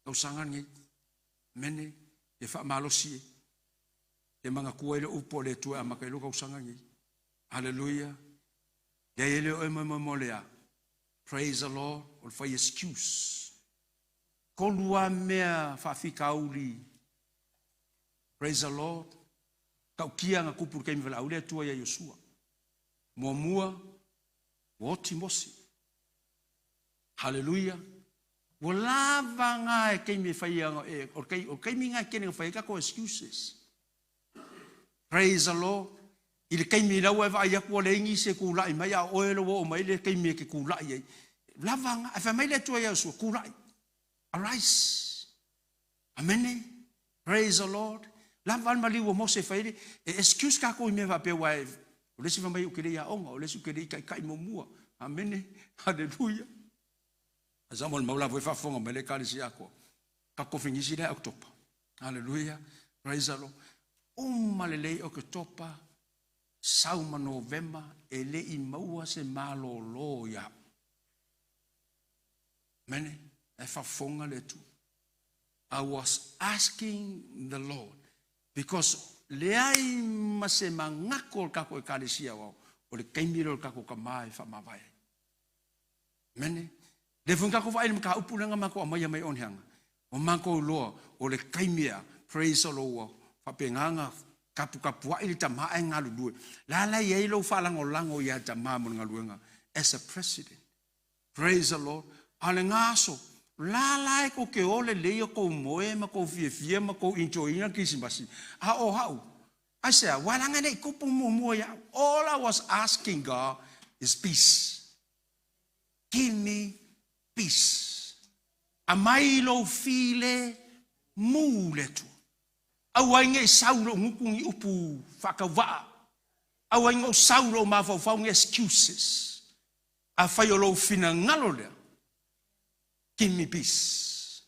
Tausaga lenei. Amene. Ia faamalosi e. Ia manatua ai le upu a le Atua e amata ai lou tausaga lenei. Hallelujah. Leai e le o oe moemoe mo le a. Praise the Lord. O le fai excuse. Tolu a mea faafitauli. Praise the Lord. Tautia na tupu i le taimi valaau le Atua ia Iosua. Muamua, ua oti Mose. Hallelujah. Ua lava nga e taimi e fai e, o le taimi nga e tele na fai ai tatou excuses. Praise the Lord. I le taimi la ua e vaai atu ua leai nisi e tulai mai, a o oe la ua oo mai le taimi e te tulai ai. Lava nga, ae fai mai le Atua ia Iosua, tulai. Arise. Amene. Praise the Lord. Lava le maliu o Mose e fai ai, e excuse tatou i mea faapea aua e, o le isi fai mai ou te le i aoga, o le isi ou te le i taitai muamua. Amene. Hallelujah. Ae sa mo le mau la foi faafofoga mai le Ekalesia atoa. Ka kofenisi lea Oketopa. Hallelujah. Praise the Lord. Uma lelei Oketopa, sau ma Novema, e le i maua se malōlō ia au. Amene. E faafofoga le Atua. I was asking the Lord because leai ma se manatu o le tatou Ekalesia aoao, o le taimi lea o le tatou tama e faamavae ai. Amene. Lea foi na tatou vaai i le mataupu lea na matou aumaia mai Onehaga, ua matou iloa o le taimi a, praise the Lord, ua faapena ona taputapuai le tama ae galulue. La la e i ai lou faalagolago ia tama mo le galuega as a president. Praise the Lord. A o lena aso, la la e tou te o lelei o tou moe ma tou fiafia ma tou enjoy ina le Kerisimasi, a o au, aisea, ua leaga e le i tupu muamua ia au. All I was asking God is peace. Give me peace. Aumai lou file mu le Atua. Aua ai ne i sau lou gutu ni upu faatauvaa. Aua ai ne i ou sau lou mafaufau ni excuses. Afai o lou finagalo lea, give me peace.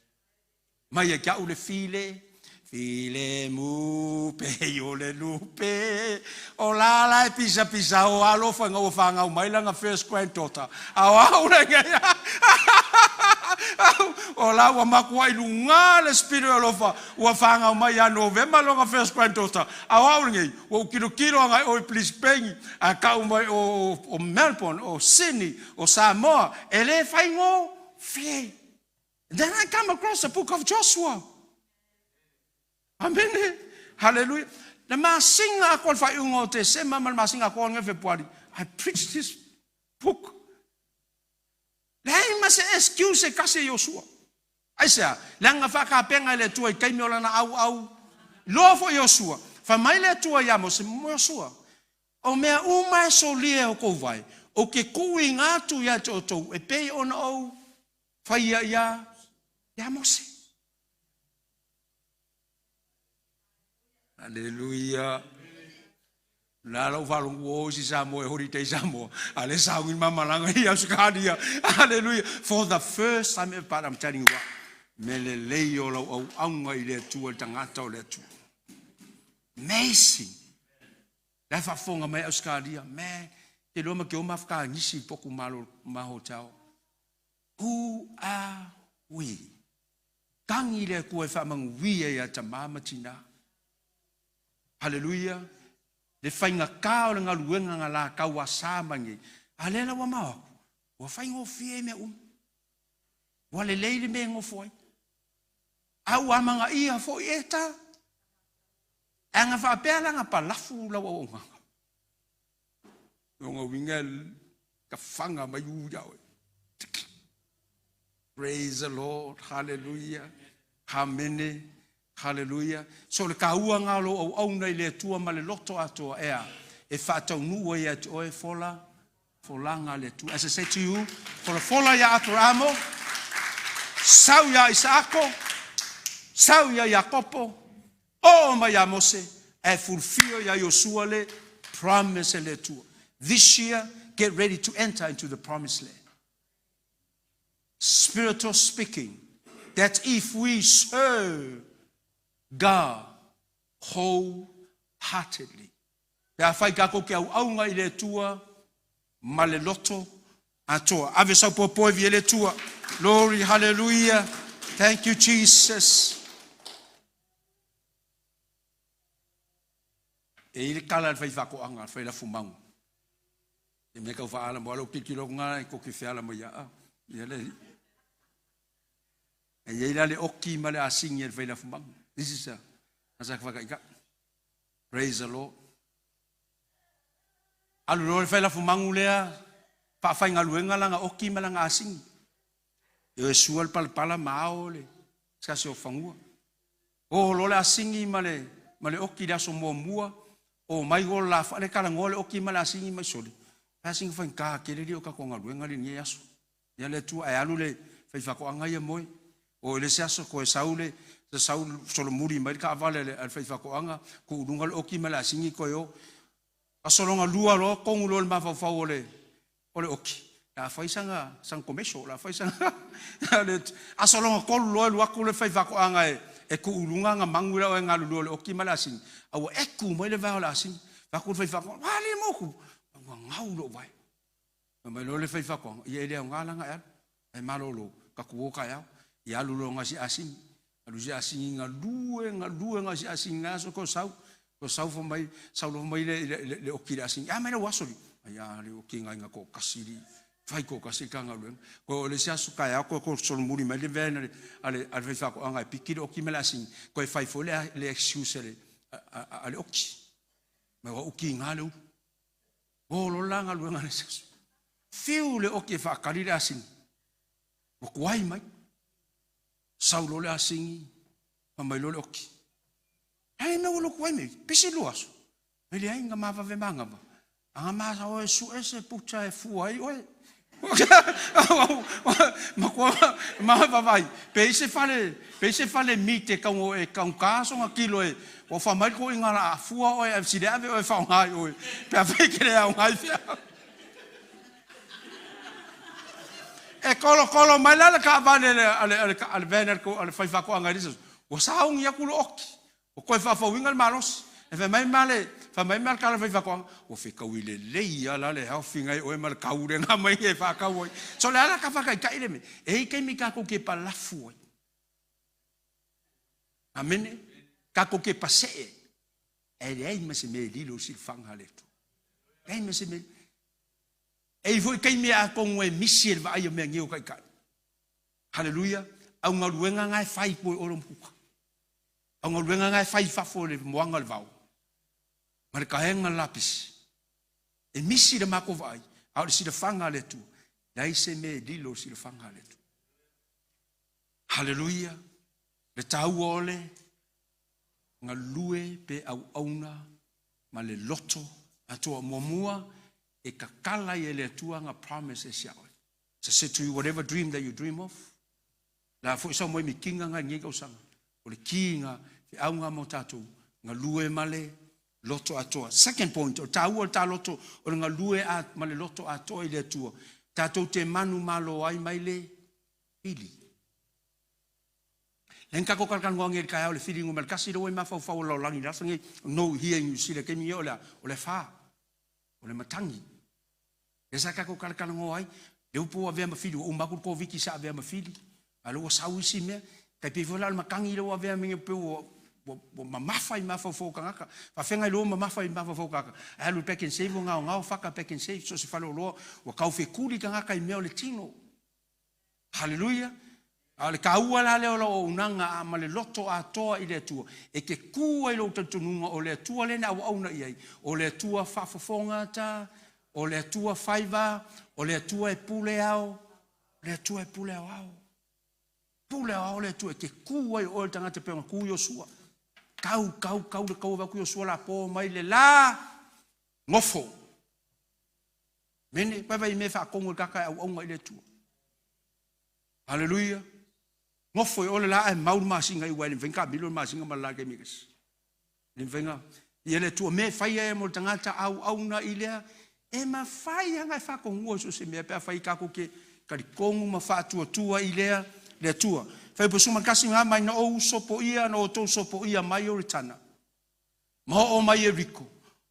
Mai ia te au le file, file mu pei o le lupe, o la la e pisapisa o alofa ina ua fanau mai lana first granddaughter. A o au lenei, o la ua matuai luga le spirit o alofa, ua fanau mai ia Novema lona first granddaughter. A o au lenei, ua ou tilotilo agai o i Brisbane, Ae tau mai o Melbourne, o Sydney, o Samoa, e le faigofie. Then I come across the book of Joshua. Amene. Hallelujah. Le masina atoa le faaiuga o Tesema ma le masina atoa o Fepuari, I preached this book. Leai ma se excuse e tasi e Iosua. Aisea? Leaga na faatapena e le Atua i taimi o lana auau loa foi Iosua. Fai mai le Atua ia Mose, Iosua, o mea uma e solia e outou vae, ou te tuuina atu ia te outou e pei ona ou faia ia, ia Mose. Aleluia. La lau faalogo ua o isi Samoa e holiday i Samoa, a lea e sauni ma malaga i Ausetalia. Hallelujah. For the first time ever, but I'm telling you what, me lelei o lau auauna i le Atua, le tagata o le Atua. Amazing. La e faafofoga mai Ausetalia, man, te iloa ma te o mafakaanisi i poku malo ma hotel. Who are we? Tagi le Atua e faamanuia ia tama ma tina. Haleluia! Le faigata o le galuega na la tauasa mai nei, a lea la ua mao atu, ua faigofie mea uma. Ua lelei le mea e nofo ai. A ua amanaia foi e ta. Ae ana faapea la na palafu lau auaunaga. Lona uiga e tafaga mai u ia oe. Praise the Lord. Hallelujah. Amene. Hallelujah. So le taua na o lou auauna i le Atua ma le loto atoa ea e faataunuu ai ia te oe fola folaga a le Atua. As I say to you, folafola ia Aperamo, sau ia Isaako, sau ia Iakopo, oo mai ia Mose, ae fulfil ia Iosua le promise a le Atua. This year, get ready to enter into the promised land. Spiritual speaking, that if we serve God wholeheartedly. Pe afai tatou te auauna i le Atua ma le loto atoa. Ave sau popoe vi e le Atua. Glory, hallelujah. Thank you, Jesus. E i le tala a le faifaatoaga, le failafumanu. E mea tau faaala mo alo tilotilo atu na e tou te feala mai ia a. Ia le E i ai la le oki ma le asigi a le failafumanu. This is a asa whakaikai. Praise the Lord. Alu loa le failafumanu lea, faafaigaluega lana oki ma lana asigi. E o e sua le palapala ma ao le se tasi o fanua. O loa le asigi ma le oki i le aso muamua, o mai o la le talanoa le oki ma le asigi mai sole. Le asigi faigata tele li o tatou galuega lenei aso. Ia le Atua ae alu le faifaatoaga ia moe. O i le isi aso toe sau le sau solomuli mai le taavale a le faifaatoaga, tuuluga le oki ma le asigi toe o. Aso lona lua loa tonu loa le mafaufau o le oki. La fai sana commercial, la fai sana aso lona tolu loa alu atu le faifaatoaga e tuuluga na manu ila o e galulue o le oki ma le asigi. A ua eku mai le vae o le asigi. Fai atu le faifaatoaga, "Ua le moku." Ua gau lou vae. Fai mai loa le faifaatoaga, ia e le aoga laga e alu. E malolo, tatou o taeao. Ia alu loa gasi asigi. Alu si asigi galue, galue gasi asigi aso ko sau. Ko sau fai mai, sau loa mai le oki le asigi. A mai lau aso li. Ai a le oki ngai nga ko kasi li. Fai ko kasi ka galuega. Ko o le isi aso taeao ko ko solomuli mai le vena le ale ale faifaatoaga e piki le oki ma le asigi. Ko e fai foi le excuse a le oki. Mai ua uki ngā le ulu. O lo la galuega le isi aso. Fiu le oki e whaakari le asigi. Ua kuai mai. Sau lo le asigi, ma mai lo le oki. Ai me ua lo kuai mai, pisi lua aso. Me le ai nga mawave mangava. Anga masa oe su ese puta e fua ai oe. Ma kua mawavai. Pe i se fale, pe i se fale mi te kaungo e kaunga songa kilo e. O wha mai ko inga la fua oe, a sile ave oe wha ngai oe. Pe a whai kere au ngai whia. E kolo kolo mai la le ka vale le ale ale ale vena ko ale fai fa ko anga lisa. O saungi aku lo oki. O koe faafouina le malosi. E fai mai ma le fai mai ma le kala fai faatoaga, ua fetaui lelei lava la le haofiga i oe ma le kau le nga mai e faakau ai. So le ala ka faakaikai le mea, e i ai taimi tatou te palafu ai. Amene. Tatou te pasee. Ae leai ma se mea e lilo i le silafaga a le Atua. Leai ma se mea. E i ai foi taimi atonu e misi e le vaai o mea nei o taitai. Haleluia. Au galuega na e fai po e olo makuka. Au galuega na e fai i fafo i le moaga o le vao ma le kaega o le lapisi. E misi le matou vaai, a o le silafaga a le Atua. Leai se mea e lilo i le silafaga a le Atua. Haleluia. Le taua o le galue pe auauna ma le loto atoa. Muamua, e tatala ai e le Atua ana promises ia oe. So say to you, whatever dream that you dream of, la foi sau mai mitinga ngai nei tausaga. O le ki nga feauga mo tatou, galue ma le loto atoa. Second point, o taua o le taloto o le galue a, ma le loto atoa i le Atua. Tatou te manu malo ai mai le fili. Le nga tatou talatalanoa nei i le taeao i le fili numera 1 le ua i mafaufau o le lalolagi i le aso lenei, no here in New Zealand, taimi nei o le a, o le fa, o le matagi. Lea sa tatou talatalanoa ai, lea ua pou avea ma fili, ua uma atu le Koviti sa avea ma fili, a o lea ua sau isi mea. Tai pei foi la o le matagi lea ua avea ma pei ua mamafa i mafaufau o tagata. Faafeagai loa mamafa i mafaufau o tagata, ae alu i Pak'nSave ua gaogao faka Pak'nSave, so o se faleoloa, ua taufetuli tagata i mea o le tino. Haleluia! A o le taua la lea o lau auaunaga a ma le loto atoa i le Atua, e te kū ai lou talitonuga o le Atua lea na auauna i ai, o le Atua faafofoga ta, o le Atua faiva, o le Atua e pule ao, o le Atua e pule aoao. Pule aoao le Atua, e te kū ai o oe le tagata pei ona kū Iosua. Kau, kau, kau le kaua vaeatu Iosua lapo mai le la, nofo. Mene, vaivai i mea e faatonu e le tagata e auauna i le Atua. Haleluia. Nofo i o le la ae mau le masina i uae le mafai ona taamilo le masina ma le la i le taimi e tasi. Le mafai ona ia le Atua mea e fai ai mo le tagata auauna i lea e mafai lava ona e faatonuina i so o se mea pe afai tatou te Talitonu ma faatuatua i lea le Atua. Fuaiupu 11 ga mai na ou sopoia na outou sopoia mai Ioritana, ma oo mai Ieriko,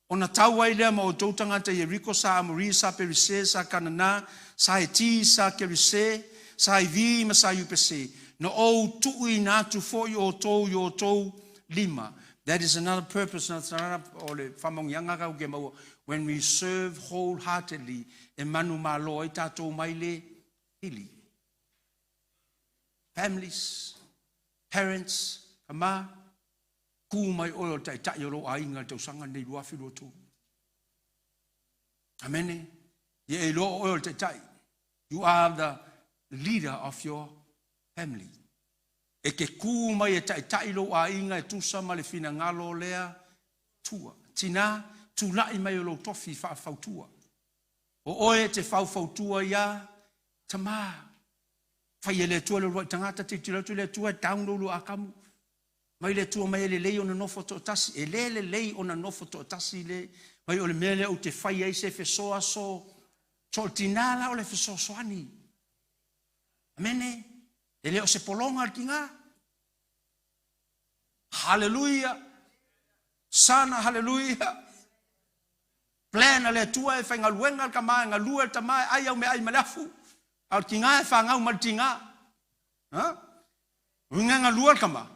ona tau ai lea ma outou tagata Ieriko, sa Amori, sa Perise, sa Kanana, sa Heti, sa Kerise, sa Ivi ma sa Iupese. Na ou tuuina atu foi outou i outou lima. That is another purpose, another o le faamanuiaga kau ke maua. When we serve wholeheartedly, e manumalo ai tatou mai le fili. Families, parents, tama, ku mai oe o le taitai o lou aiga i le tausaga lenei 2023. Amene. Ia e iloa o oe o le taitai. You are the leader of your family. E ke ku mai e taitai lou aiga e tusa ma le finagalo o le Atua. Tina, tulai mai o lou tofi faafautua. O oe e te faufautua iā tamā. Fai e le Atua le uluai tagata, tilotilo atu le Atua e download lou akamu. Mai le Atua mai e lelei ona nofo toatasi. E le lelei ona nofo toatasi le mai o le mea lea ou te fai ai se fesoaso. So o le tina la o le fesoasoani. Amene. E le o se pologa le tina. Haleluia. Sana haleluia. Plan a le Atua e faigaluega le tama, e galue le tama, e ai au meaai ma le afu. A o le tiga e fagau ma le tiga. Ha? Uiga e galua le tama,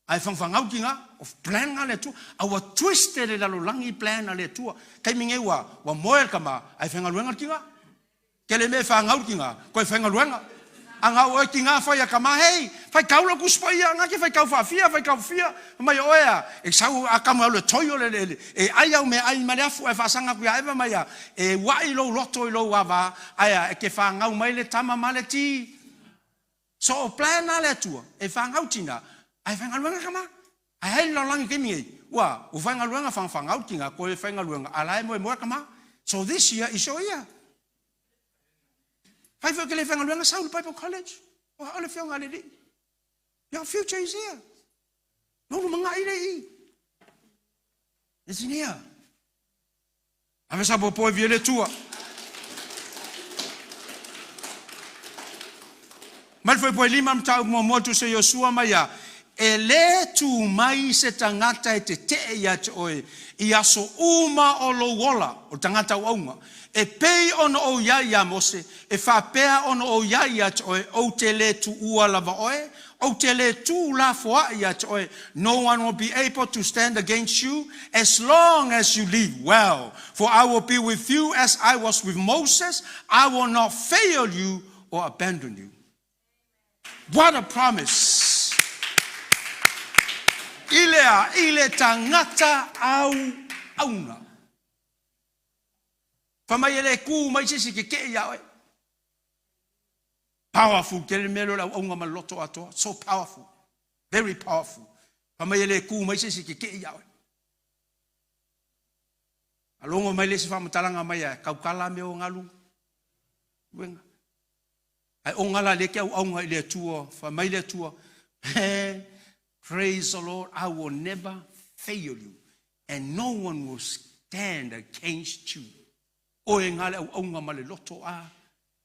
ae fagafagau le tiga. O plan a le Atua. A ua twisted le lalolagi plan a le Atua. Taimi nei ua, ua moe le tama, ae faigaluega le tiga. Tele mea e fagau le tiga, koe faigaluega. A na o oe tiga fai a tama, hei, faitau lau Tusi Paia, na te faitau faafia, faitau fia, fai mai o oe a, e sau a tama e alu e toi o le eleele, e ai au meaai ma le afu ae faasaga atu ia Eva ma ia, e ua'i lou loto i lou ava, ae a, e te fagau mai le tama ma le ti. So o plan a le Atua, e fagau tina, ae faigaluega tama. Ae ai le lalolagi i le taimi nei, ua, ua faigaluega fagafagau tina, koe faigaluega, a la e moemoe tama. So this year is your year. Fai foi ke le faigaluega sau i le Bible College. O hao le fioga a le Alii. Your future is here. Lou lumanai le i. It's in here. Ave sa popo e via le Atua. Mai le fuaipua e lima mataupu muamua tusa Iosua ma ia, E lē tū mai se tagata e teteʻe ia te oe i aso uma o lou ola, o le tagata auauna, e pei ona ou i ai iā Mose, e faapea ona ou i ai ia te oe, ou te lē tuua lava oe, ou te lē tuulafoaʻi ia te oe, no one will be able to stand against you as long as you live well, for I will be with you as I was with Moses, I will not fail you or abandon you. What a promise! I le a, i le tagata auauna. Fai mai e le kū mai se isi e kekeʻe iā oe. Powerful tele le mea lea o le auauna ma le loto atoa. So powerful. Very powerful. Fai mai e le kū mai se isi e kekeʻe iā oe. A logo mai le isi faamatalaga mai a tautala mea o galu. Uenga. Ae oga la lea ke auauna i le Atua, fai mai le Atua, man, praise the Lord, I will never fail you and no one will stand against you. Oe nga le auauna ma le loto a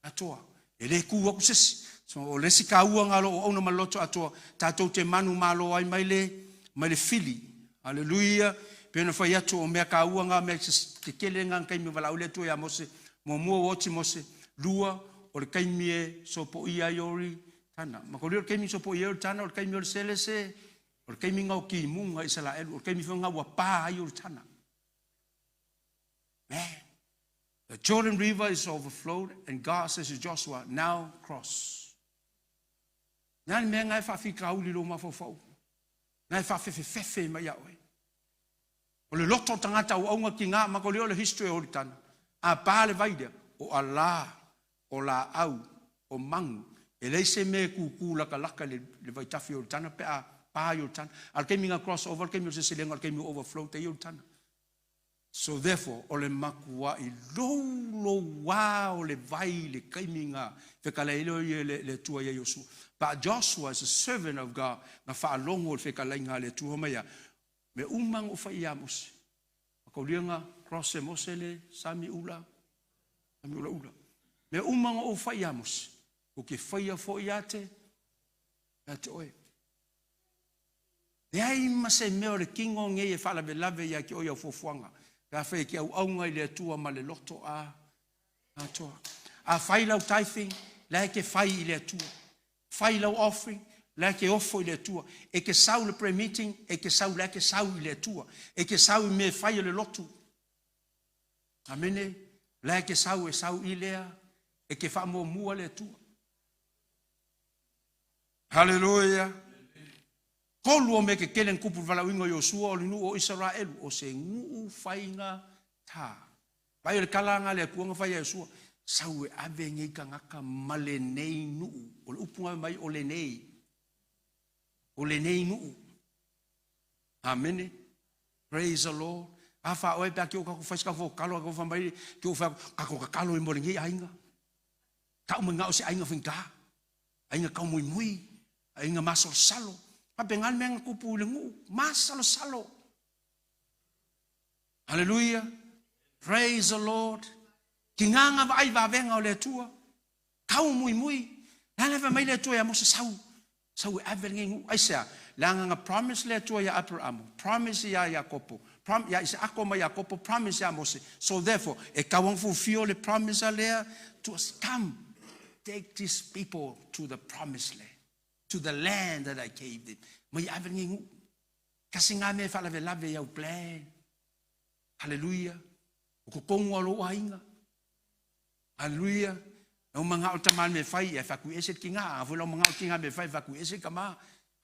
atoa. E le kū aku se isi. So, o le isi kaua nga lo auauna ma le loto atoa, tatou te manumalo ai mai le, mai le fili. Haleluia. Pei ona fai atu o mea kaua nga mea tetele nga taimi valaau le Atua ia Mose. Muamua ua oti Mose. Lua, o le taimi e sopoia ai ori tana. Ma ko le taimi sopoia ai ori tana, o le taimi o le selese, o le taimi nga o kimuga Isaraelu, o le taimi foi nga ua pa ai ori tana. Man, the Jordan River is overflowed and God says to Joshua, now cross. Nā le mea nga e faafikauli lou mafaufau. Nga e faafefefefe mai ia oe. O le loto o tagata auauna ki ngā makoli o le history o Horitana. A pa le vai lea, o alā, o laau, o magu, e leai se mea e kūkū lakalaka i le vaitafi o Horitana pe a pa i Horitana. A o le taimi nga cross over, o le taimi o le seleselega, o le taimi o overflow tai Horitana. So therefore, o le makuaʻi loulouā o le vai i le taimi na fekalai ai lea o le Atua ia Iosua. But Joshua is a servant of God, na faalogo i le fekalaiga a le Atua mai ia, mea uma na ou fai iā Mose. Mataulia na cross e Mose le sami ula, sami ulaula. Mea uma na ou fai iā Mose. Ou ke faia foi ia te, ia te oe. Leai ma se mea o le kino nei e faalavelave ia te oe i au fuafuaga, pe afai e te auauna i le Atua ma le loto a, atoa. A fai lau tithing, la e te fai i le Atua. Fai lau offering, la e te ofo i le Atua. E te sau i le prayer meeting, e te sau la e te sau i le Atua. E te sau i mea e fai o le lotu. Amene. La e te sau e sau i lea, e te faamuamua le Atua. Haleluia. Tolu o mea tetele na tupu i le valaauina o Iosua o le nuu o Isaraelu, o se nuu faigatā. Vaai o le tala lena a le Atua na fai ia Iosua, sau e ave nei tagata ma lenei nuu. O le upu na mai o lenei. O lenei nuu. Amene. Praise the Lord. A fa oe pe a ke o kako fai se kako tatalo, a fa mai ke o fa kako tatalo i mo lenei aiga. Tau mai ngao se aiga faigata. Aiga taumoimoi, aiga masalosalo. Faapena le mea na tupu i le nuu, masalosalo. Hallelujah. Praise the Lord. Tiga na vaai vavega o le Atua. Taumoimoi. Le a le fai mai le Atua ia Mose, sau, sau e ave lenei nuu. Aisea? Leaga na promise le Atua ia Aperamo, promise ia Iakopo, ia Isaako ma Iakopo, promise ia Mose. So therefore, e tau ona fulfill le promise a lea to us. Come, take these people to the promised land, to the land that I gave them. Mai ave lenei nuu. Kasi ngā mea e faalavelave i au plan. Hallelujah. O totonu o lou aiga. Hallelujah. Lau mangao tama me fai e faku ese ki ngā. A foi lau mangao ki ngā me fai faku ese ka ma.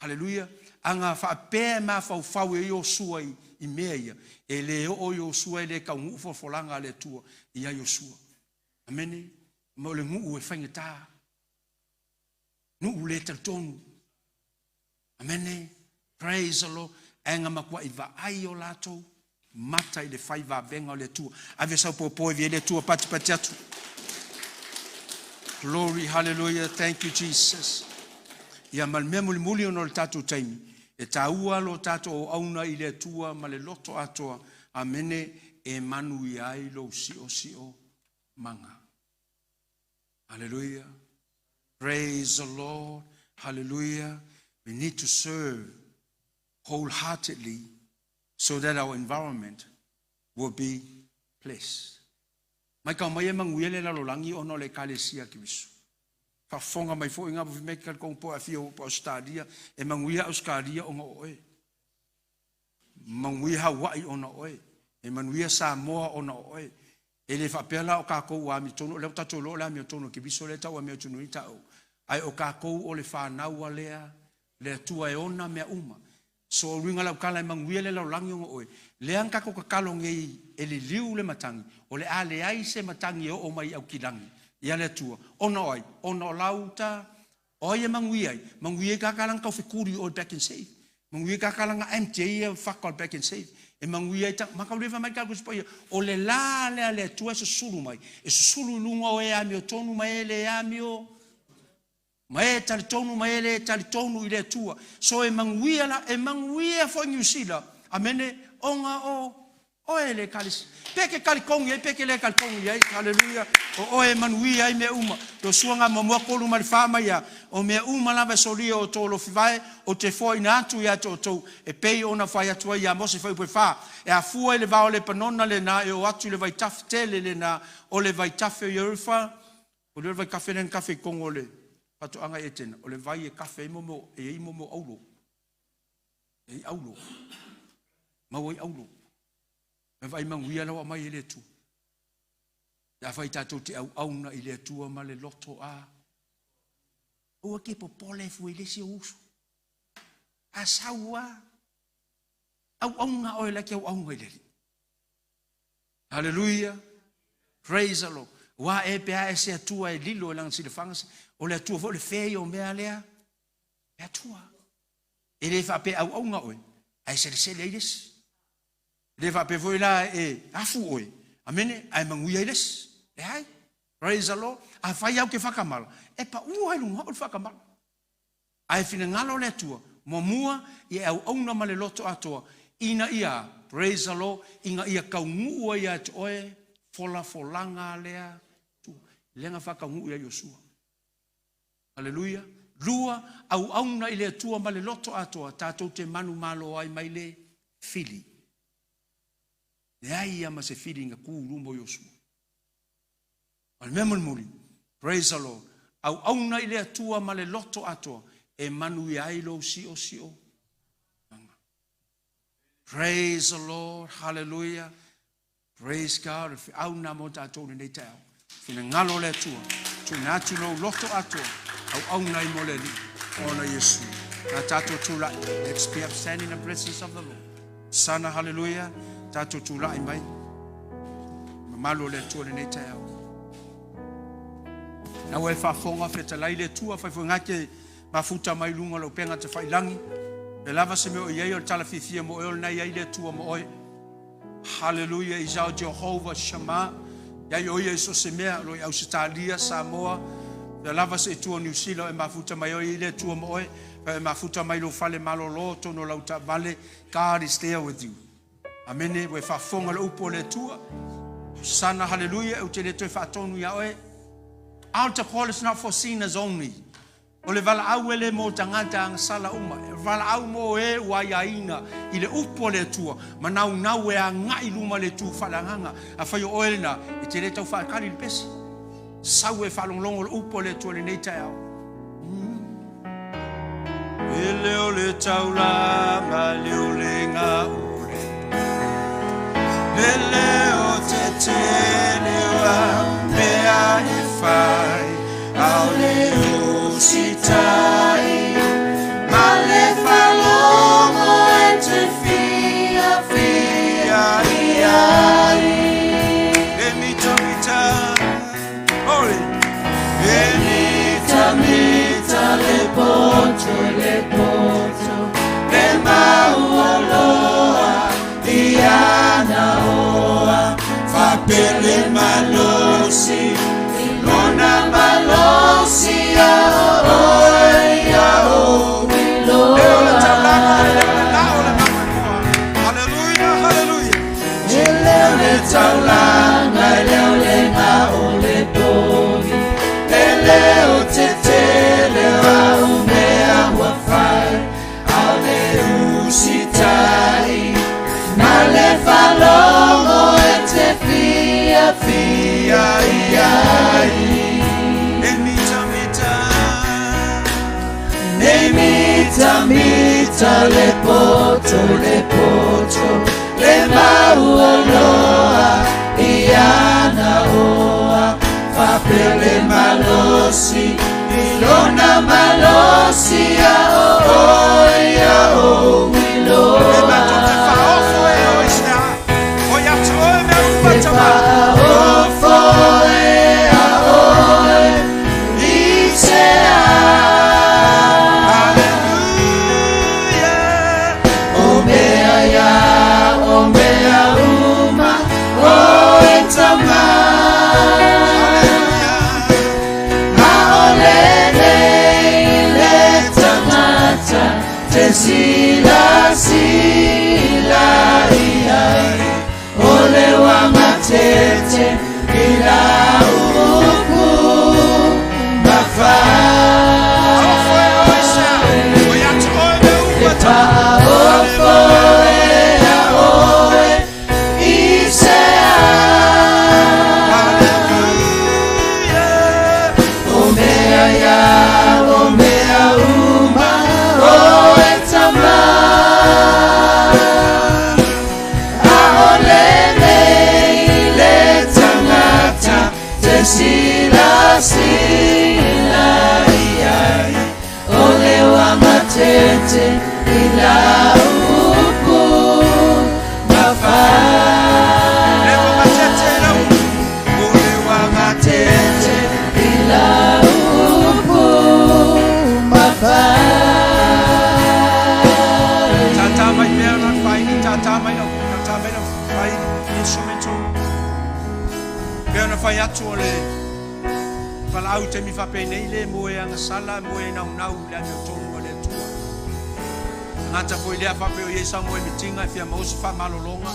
Hallelujah. Anga faapea e mafaufau e Iosua i mea ia. E le oo Iosua e le kaunuu folafolaga a le Atua ia Iosua. Amene. Ma o le nuu e faigata. Nuu le talitonu. Amene. Praise the Lord. Ae na matuai vaai o latou mata i le fai vavega o le Atua. Ave sau popo e via le Atua patipati atu. Glory, hallelujah, thank you Jesus. Ia ma le mea mulimuli ona o le tatou taimi, e taua lo tatou auauna i le Atua ma le loto atoa, amene, e manuia ai lou siosiomaga. Hallelujah. Praise the Lord. Hallelujah. We need to serve wholeheartedly so that our environment will be blessed. Mai kau mai e manuia le lalolagi ona o le Ekalesia a Keriso. Faafofoga mai foi ngā me ka kong po afio po Australia e manuia Australia ona o oe. Manuia Hawaii ona o oe. E manuia Samoa ona o oe. E le faapea la o kākou ua amiotonu, o lea ua tatou iloa o le amiotonu o Keriso lea e tau amiotonu ai taou. Ae o kākou o le fanau a lea, le Atua e ona mea uma. So o le uiga o lau tala e manuia le lalolagi ona o oe. Lea na tatou tatalo nei e liliu le matagi, o le a leai se matagi e oo mai i Aukilagi ia le Atua. Ona o ai? Ona o lau uta, o ai e manuia ai? Manuia ai kaka la na taufetuli i o i Pak'nSave. Manuia ai kaka la na empty ai ia faka o le Pak'nSave. E manuia ai ta, ma tau le fai mai tatou Tusi Paia, o le la lea a le Atua e susulu mai, e susulu i luga o e amiotonu ma e le amio, ma e talitonu ma e le talitonu i le Atua. So e manuia la, e manuia foi Niu Sila, amene, ona o oe le Ekalesia. Pe ke talitonu i ai, pe ke le talitonu i ai, haleluia, o oe e manuia ai mea uma. Iosua nga muamua 3 ma le 4 mai ia, o mea uma lava e solia o outou alofi vae, ou te foaina atu ia te outou, e pei ona fai atu ai ia Mose fuaiupu e 4. E afua i le vao o Lepanona lena, e oo atu i le vaitafe tele lena, o le vaitafe o Ierufa, o le vaitafe lea na tafe i totonu o le faatoaga i Etena, o le vai e tafe ai mo e i ai mo aulo. E i aulo. Maua i aulo. Me vaai manuia lau aumai e le Atua. Pe afai tatou te auauna i le Atua ma le loto a. Aua ke popole fua i le isi o uso. A sau a. Auauna oe la ke auauna i le Alii. Hallelujah. Praise the Lord. Ua e pe a e se Atua e lilo e lana silafaga, o le Atua foi o le fea ia o mea lea. Le Atua. E le faapea auauna oe, ae selesele ai le isi. E le faapea foi la e afu oe, amene, ae manuia ai le isi. Leai. Praise the Lord. Afai au ke whakamala, e pa ua i lunga o le whakamala. Ae finagalo le Atua, muamua ia e auauna ma le loto atoa, ina ia, praise the Lord, ina ia kaunuu ai ia te oe, folafolaga a le Atua. Lea na faakaunuu ia Iosua. Aleluia. Lua, auauna i le Atua ma le loto atoa, tatou te manumalo ai mai le fili. Leai lava ma se fili na tu i luma o Iosua. A o le mea mulimuli, praise the Lord, auauna i le Atua ma le loto atoa, e manuia ai lou siosiomaga. Praise the Lord, hallelujah. Praise God, o le feau lena mo tatou i lenei taeao. Finagalo o le Atua, tuuina atu lou loto atoa, auauna ai mo le Alii, ona Iesu. A tatou tulai, let's be upstanding in the presence of the Lord. Sana, hallelujah, tatou tulai mai. Mamalu o le Atua i lenei taeao. Na ua e faafofoga fetalai le Atua, fai foi gake mafuta mai luga o le upega tafailagi. E lava se mea o i ai o le tala fiafia mo oe o lena e i ai le Atua mo oe. Hallelujah, is our Jehovah Shammah. Iai o ia i so se mea, lo i Ausetalia, Samoa, ia lava se itua Niu Sila e mafuta mai oe i le Atua mo oe, e mafuta mai lou fale malolo, tonu lau taavale, God is there with you. Amene, ua e faafofoga le upu o le Atua. Sana, hallelujah, ou te le toe faatonu ia oe. Altar call is not for sinners only. O le valaau e le mo tagata agasala uma. E valaau mo e ua aiaina i le upu o le Atua. Manaunau e agai i luma le tu faaleagaga. Afai o oe lena, e te le tau faakali le pese. Sau e faalogologo le upu o le Atua lenei taeao. E leo le taulaga, leo le gaule. Le leo te tele wa mea e fai. Ao le usitai. Ma le faalogo e te fiafia i ai. E mita mita, oi. E mita mita le poto le poto. Le mauoloa i ana oa. Fapele malosi. Lona malosi a oe ia o. Leo le taulaga, leo le lao le mamoemoa. Hallelujah, hallelujah. E leo le taulaga, e leo le gao le pogi. E leo te tele o au mea ua fai. Ao le usitai. Ma le faalogo e te fiafia i ai. E mita mita. E mita mita le poto le poto le mauoloa i ana oa fapele malosi i lona malosi a oe ia ou E iloa. matou te faaofo e o Isea. O ia te oe mea uma E tama. faaofo e a oe i se a. Hallelujah. O mea ia, o mea uma, o e tama. Hallelujah. A o lenei le tagata te silasila i ai. O le uamatete i lau upu Faaofo e o Isea. mafai. O ia te oe mea E uma tama. faaofo e a oe i se a. Hallelujah. O mea ia, o mea uma, o e tama. A o lenei le tagata te silasila i ai. O le uamatete i lau upu mafai. Le uamatete lau. O le uamatete. I lau upu mafai. Tata mai pea na whaini, tata mai lau, tata mai lau whaini, instrumento. Pea na whai atu o le valaau taimi faapenei le mo e agasala, mo e naunau le amiotonu a le Atua. Ngata foi lea faapea o i ai sau moe mitinga e fia maua se faamalologa.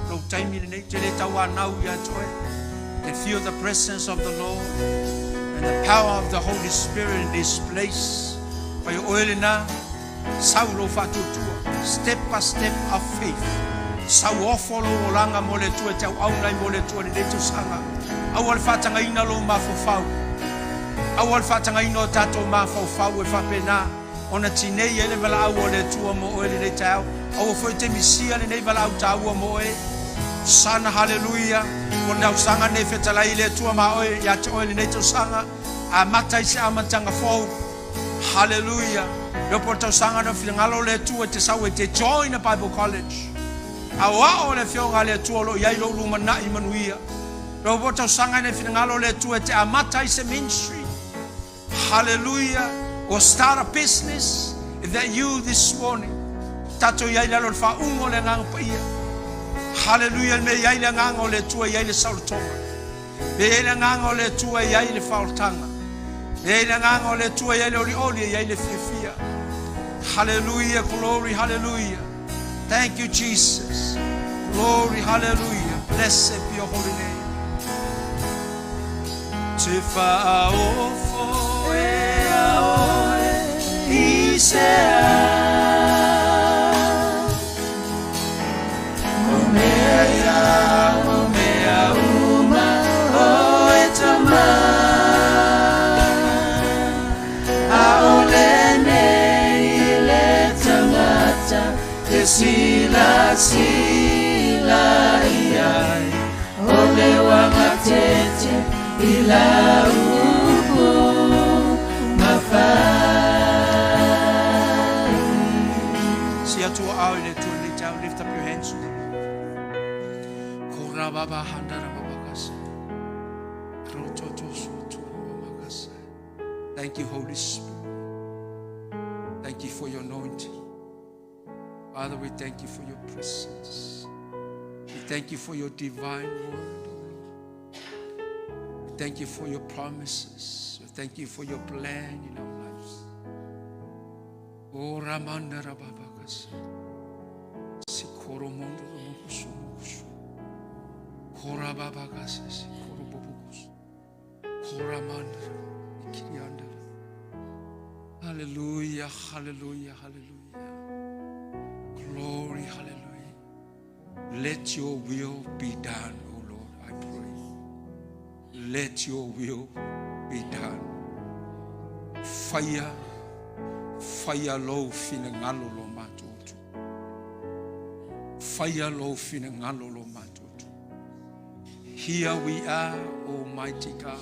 Lou taimi lenei, te le tauanau ia te oe. Can feel the presence of the Lord. And the power of the Holy Spirit in this place. Fai o oe lena, sau lou faatuatua. Step by step of faith. Sau ofo lou olaga mo le Atua e te auauna ai mo le Atua i lenei tausaga. Aua le faatagaina lou mafaufau. Aua le faatagaina o tatou mafaufau e faapena ona tinei ai le valaau a le Atua mo oe lenei taeao. Aua foi e te misia lenei valaau taua mo oe. Hosana, haleluia! O le tausaga lenei e fetalai i le Atua ma oe, ia te oe lenei tausaga. Amata i se amataga fou. Haleluia! Leo po le tausaga na finagalo le Atua e te sau e te join a Bible College. Aoao le Afioga a le Atua o lo o i ai lou lumanai manuia. Leo po le tausaga na finagalo le Atua e te amata ai se ministry. Hallelujah. Or start a business. If that you this morning, tatou i ai lalo le faaugo o le agaga paia. Hallelujah. Le mea i ai le agaga o le Atua i ai le saolotoga. Me i ai le agaga o le Atua e i ai le faaolataga. Me i ai le agaga o le Atua e i ai le olioli e i ai le fiafia. Hallelujah, glory, hallelujah. Thank you, Jesus. Glory, hallelujah. Blessed be your holy name. Te whaofo e a oe i se ao. O mea ia, o mea uma, o e tama. A o lenei le tagata e silasila i ai, o le uagatete i lau upu mafai. Si atua au i le Atua lenei taeao. Lift up your hands to the Lord. Kora baba handara baba kasa. Roto to so to baba kasa. Thank you, Holy Spirit. Thank you for your anointing. Father, we thank you for your presence. We thank you for your divine word, O Lord. We thank you for your promises. We thank you for your plan in our lives. O Ramanda Rababakasa. Sikoro mondo mokusu mokusu. Kora babakasa sikoro bobokusu. Kora manda ikirianda. Hallelujah, hallelujah, hallelujah. Glory, hallelujah. Let your will be done, O Lord, I pray. Let your will be done. Faia, faia lou finagalo lo matou Atua. Faia lou finagalo lo matou Atua. Here we are, Almighty God.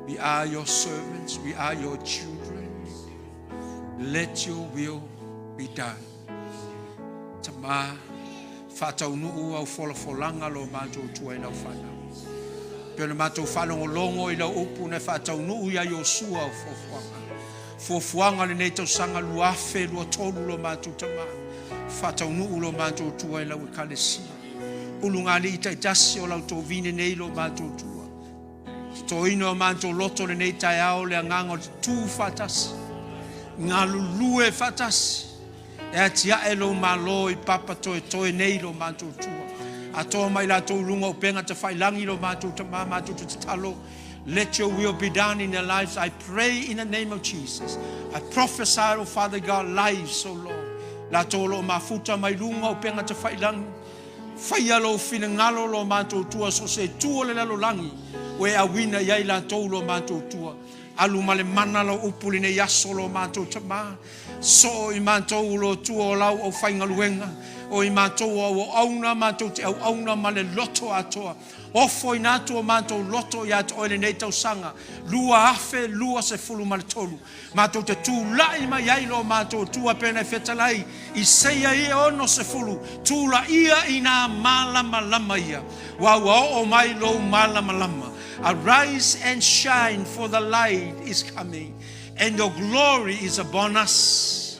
We are your servants. We are your children. Let your will be done. Tama, faataunuu au folafolaga lo matou Atua i lau fanau. Pe o le matou faalogologo i lau upu na faataunuu ia Iosua au fuafuaga. Fuafuaga lenei tausaga 2023 lo matou Tama. Faataunuu lo matou Atua i lau ekalesia. Ulugalii taitasi o lau tovine nei lo matou Atua. Totoina o matou loto lenei taeao le agaga o le tu faatasi. Galulue faatasi. E atiae lou Malo i papa toetoe nei lo matou Atua. Atoa mai latou luga o upega tafailagi lo matou Tama matou te tatalo. Let your will be done in their lives. I pray in the name of Jesus. I prophesy, oh Father God, lives, oh Lord. Latou o lo o mafuta mai luga o upega tafailagi. Faia lou finagalo lo matou Atua so o se itu o le lalolagi ua e auina i ai latou lo matou Atua. Alu ma le mana lau upu lenei aso lo matou Tama. Soo i matou lo Atua o lau aufaigaluega. O i matou o auauauna matou te auauna ma le loto atoa. Ofo ina atu o matou loto ia te oe lenei tausaga 2023. Matou te tulai mai ai lo matou Atua pena e fetalai Isaia ia 60, tulaia i nā malamalama ia. Ua ua oo mai lou malamalama. Arise and shine, for the light is coming, and your glory is upon us.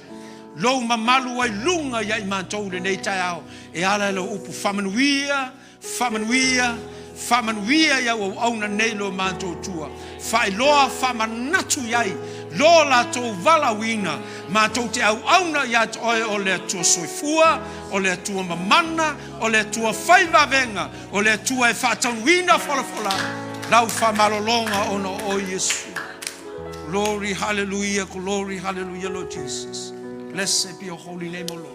Lou mamalu ai luga ia i matou lenei taeao e ala i lau upu faamanuia, faamanuia, faamanuia i au auauna nei lo matou Atua. Faailoa faamanatu i ai lo latou valaauina, matou te auauna ia te oe o le Atua soifua, o le Atua mamana, o le Atua faivavega, o le Atua e faataunuina folafola lau faamalologa ona o oe Iesu. Glory, hallelujah, glory, hallelujah, Lord Jesus. Blessed be your holy name, O Lord.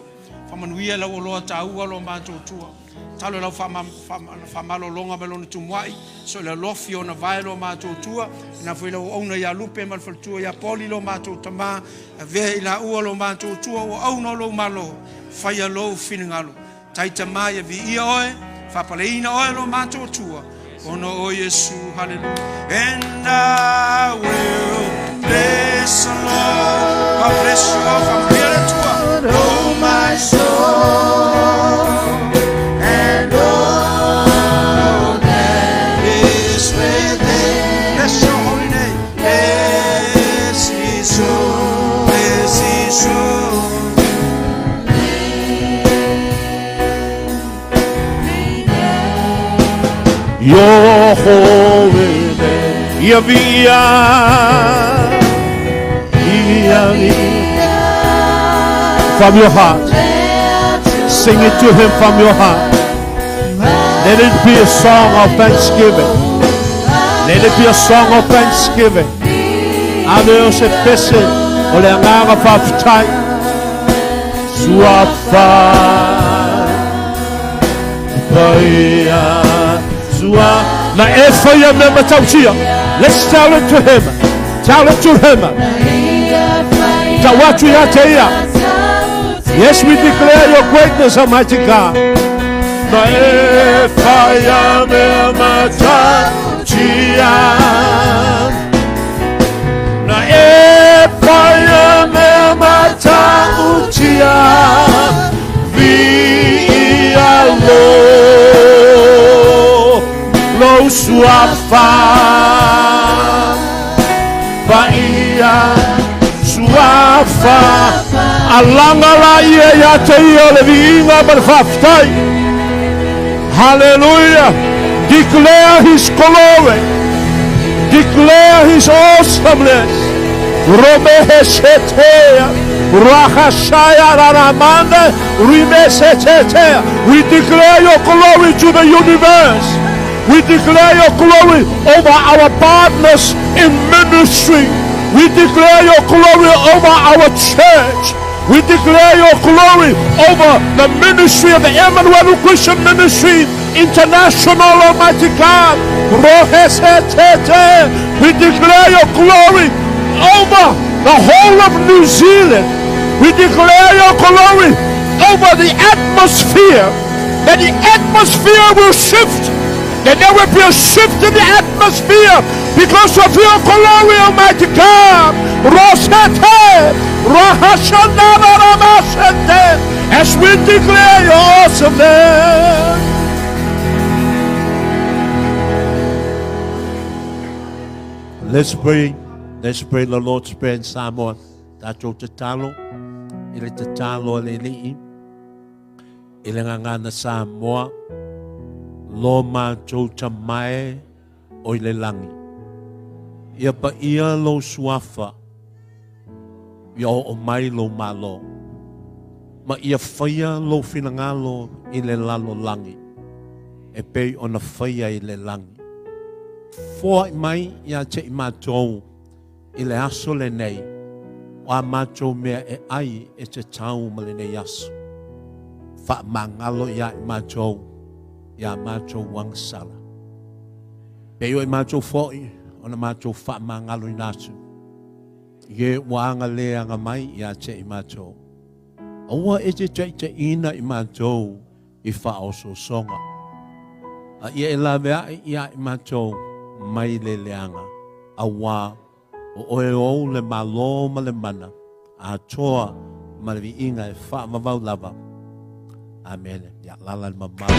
Faamanuia lau oloa taua lo matou tua. Talo lau faamalologa ma lona tumuai, so le alofi ona vae lo matou tua, na foi lau auauna ia Lupe ma le faletua ia Poli lo matou tama, avea i la ua lo matou tua ua auauna o lou malo, faia lou finagalo. Taitama ia viia oe, faapaleina oe lo matou tua, ona o Iesu, hallelujah. And I will bless the Lord. God bless you all from le Atua. Oh, my soul, and all that is within. Bless your holy name. Bless his soul. Bless his soul. Your holy name. Ia via, ia via. From your heart. Sing it to him from your heart. Let it be a song of thanksgiving. Let it be a song of thanksgiving. Ave o se pese o le agaga faafetai. Suafa paia sua na e faia mea matautia. Let's tell it to him. Tell it to him. Tau atu ia te ia. Yes, we declare your greatness, Almighty God. Na e faia mea matautia. Na e faia mea matautia. Viia lo lo suafa paia suafa alaga la ia ia te ia o le viiga ma le faafetai. Hallelujah. Declare his glory. Declare his awesomeness. Romehesetea. Rahashaya Raramanda. Rimesetetea. We declare your glory to the universe. We declare your glory over our partners in ministry. We declare your glory over our church. We declare your glory over the ministry of the Emmanuel Christian Ministry International, Almighty God. Rohesetete. We declare your glory over the whole of New Zealand. We declare your glory over the atmosphere. That the atmosphere will shift. That there will be a shift in the atmosphere because of your glory, Almighty God. Rosete, Rahashanana Ramasete, as we declare your awesomeness. Let's pray. Let's pray the Lord's Prayer in Samoa. Tatou tatalo, i le tatalo a le Alii, i le gagana Samoa, lo matou Tama e o i le lagi. Ia paia lou suafa, ia oo mai lou Malo, ma ia faia lou finagalo i le lalolagi, e pei ona faia i le lagi. Foai mai ia te i matou i le aso lenei, o a matou mea e ai e te tau ma lenei aso. Faamagalo ia i matou, ia matou agasala. Pei o i matou foi, ona matou faamagaloina atu. I e ua aga le aga mai ia te i matou. Aua e te taitaiina i matou i faaosoosoga. A ia e laveai ia i matou mai le leaga, auā o oe ou le Malo ma le mana, atoa ma le viiga e faavavau lava. Amene. Ia lala le mamalu.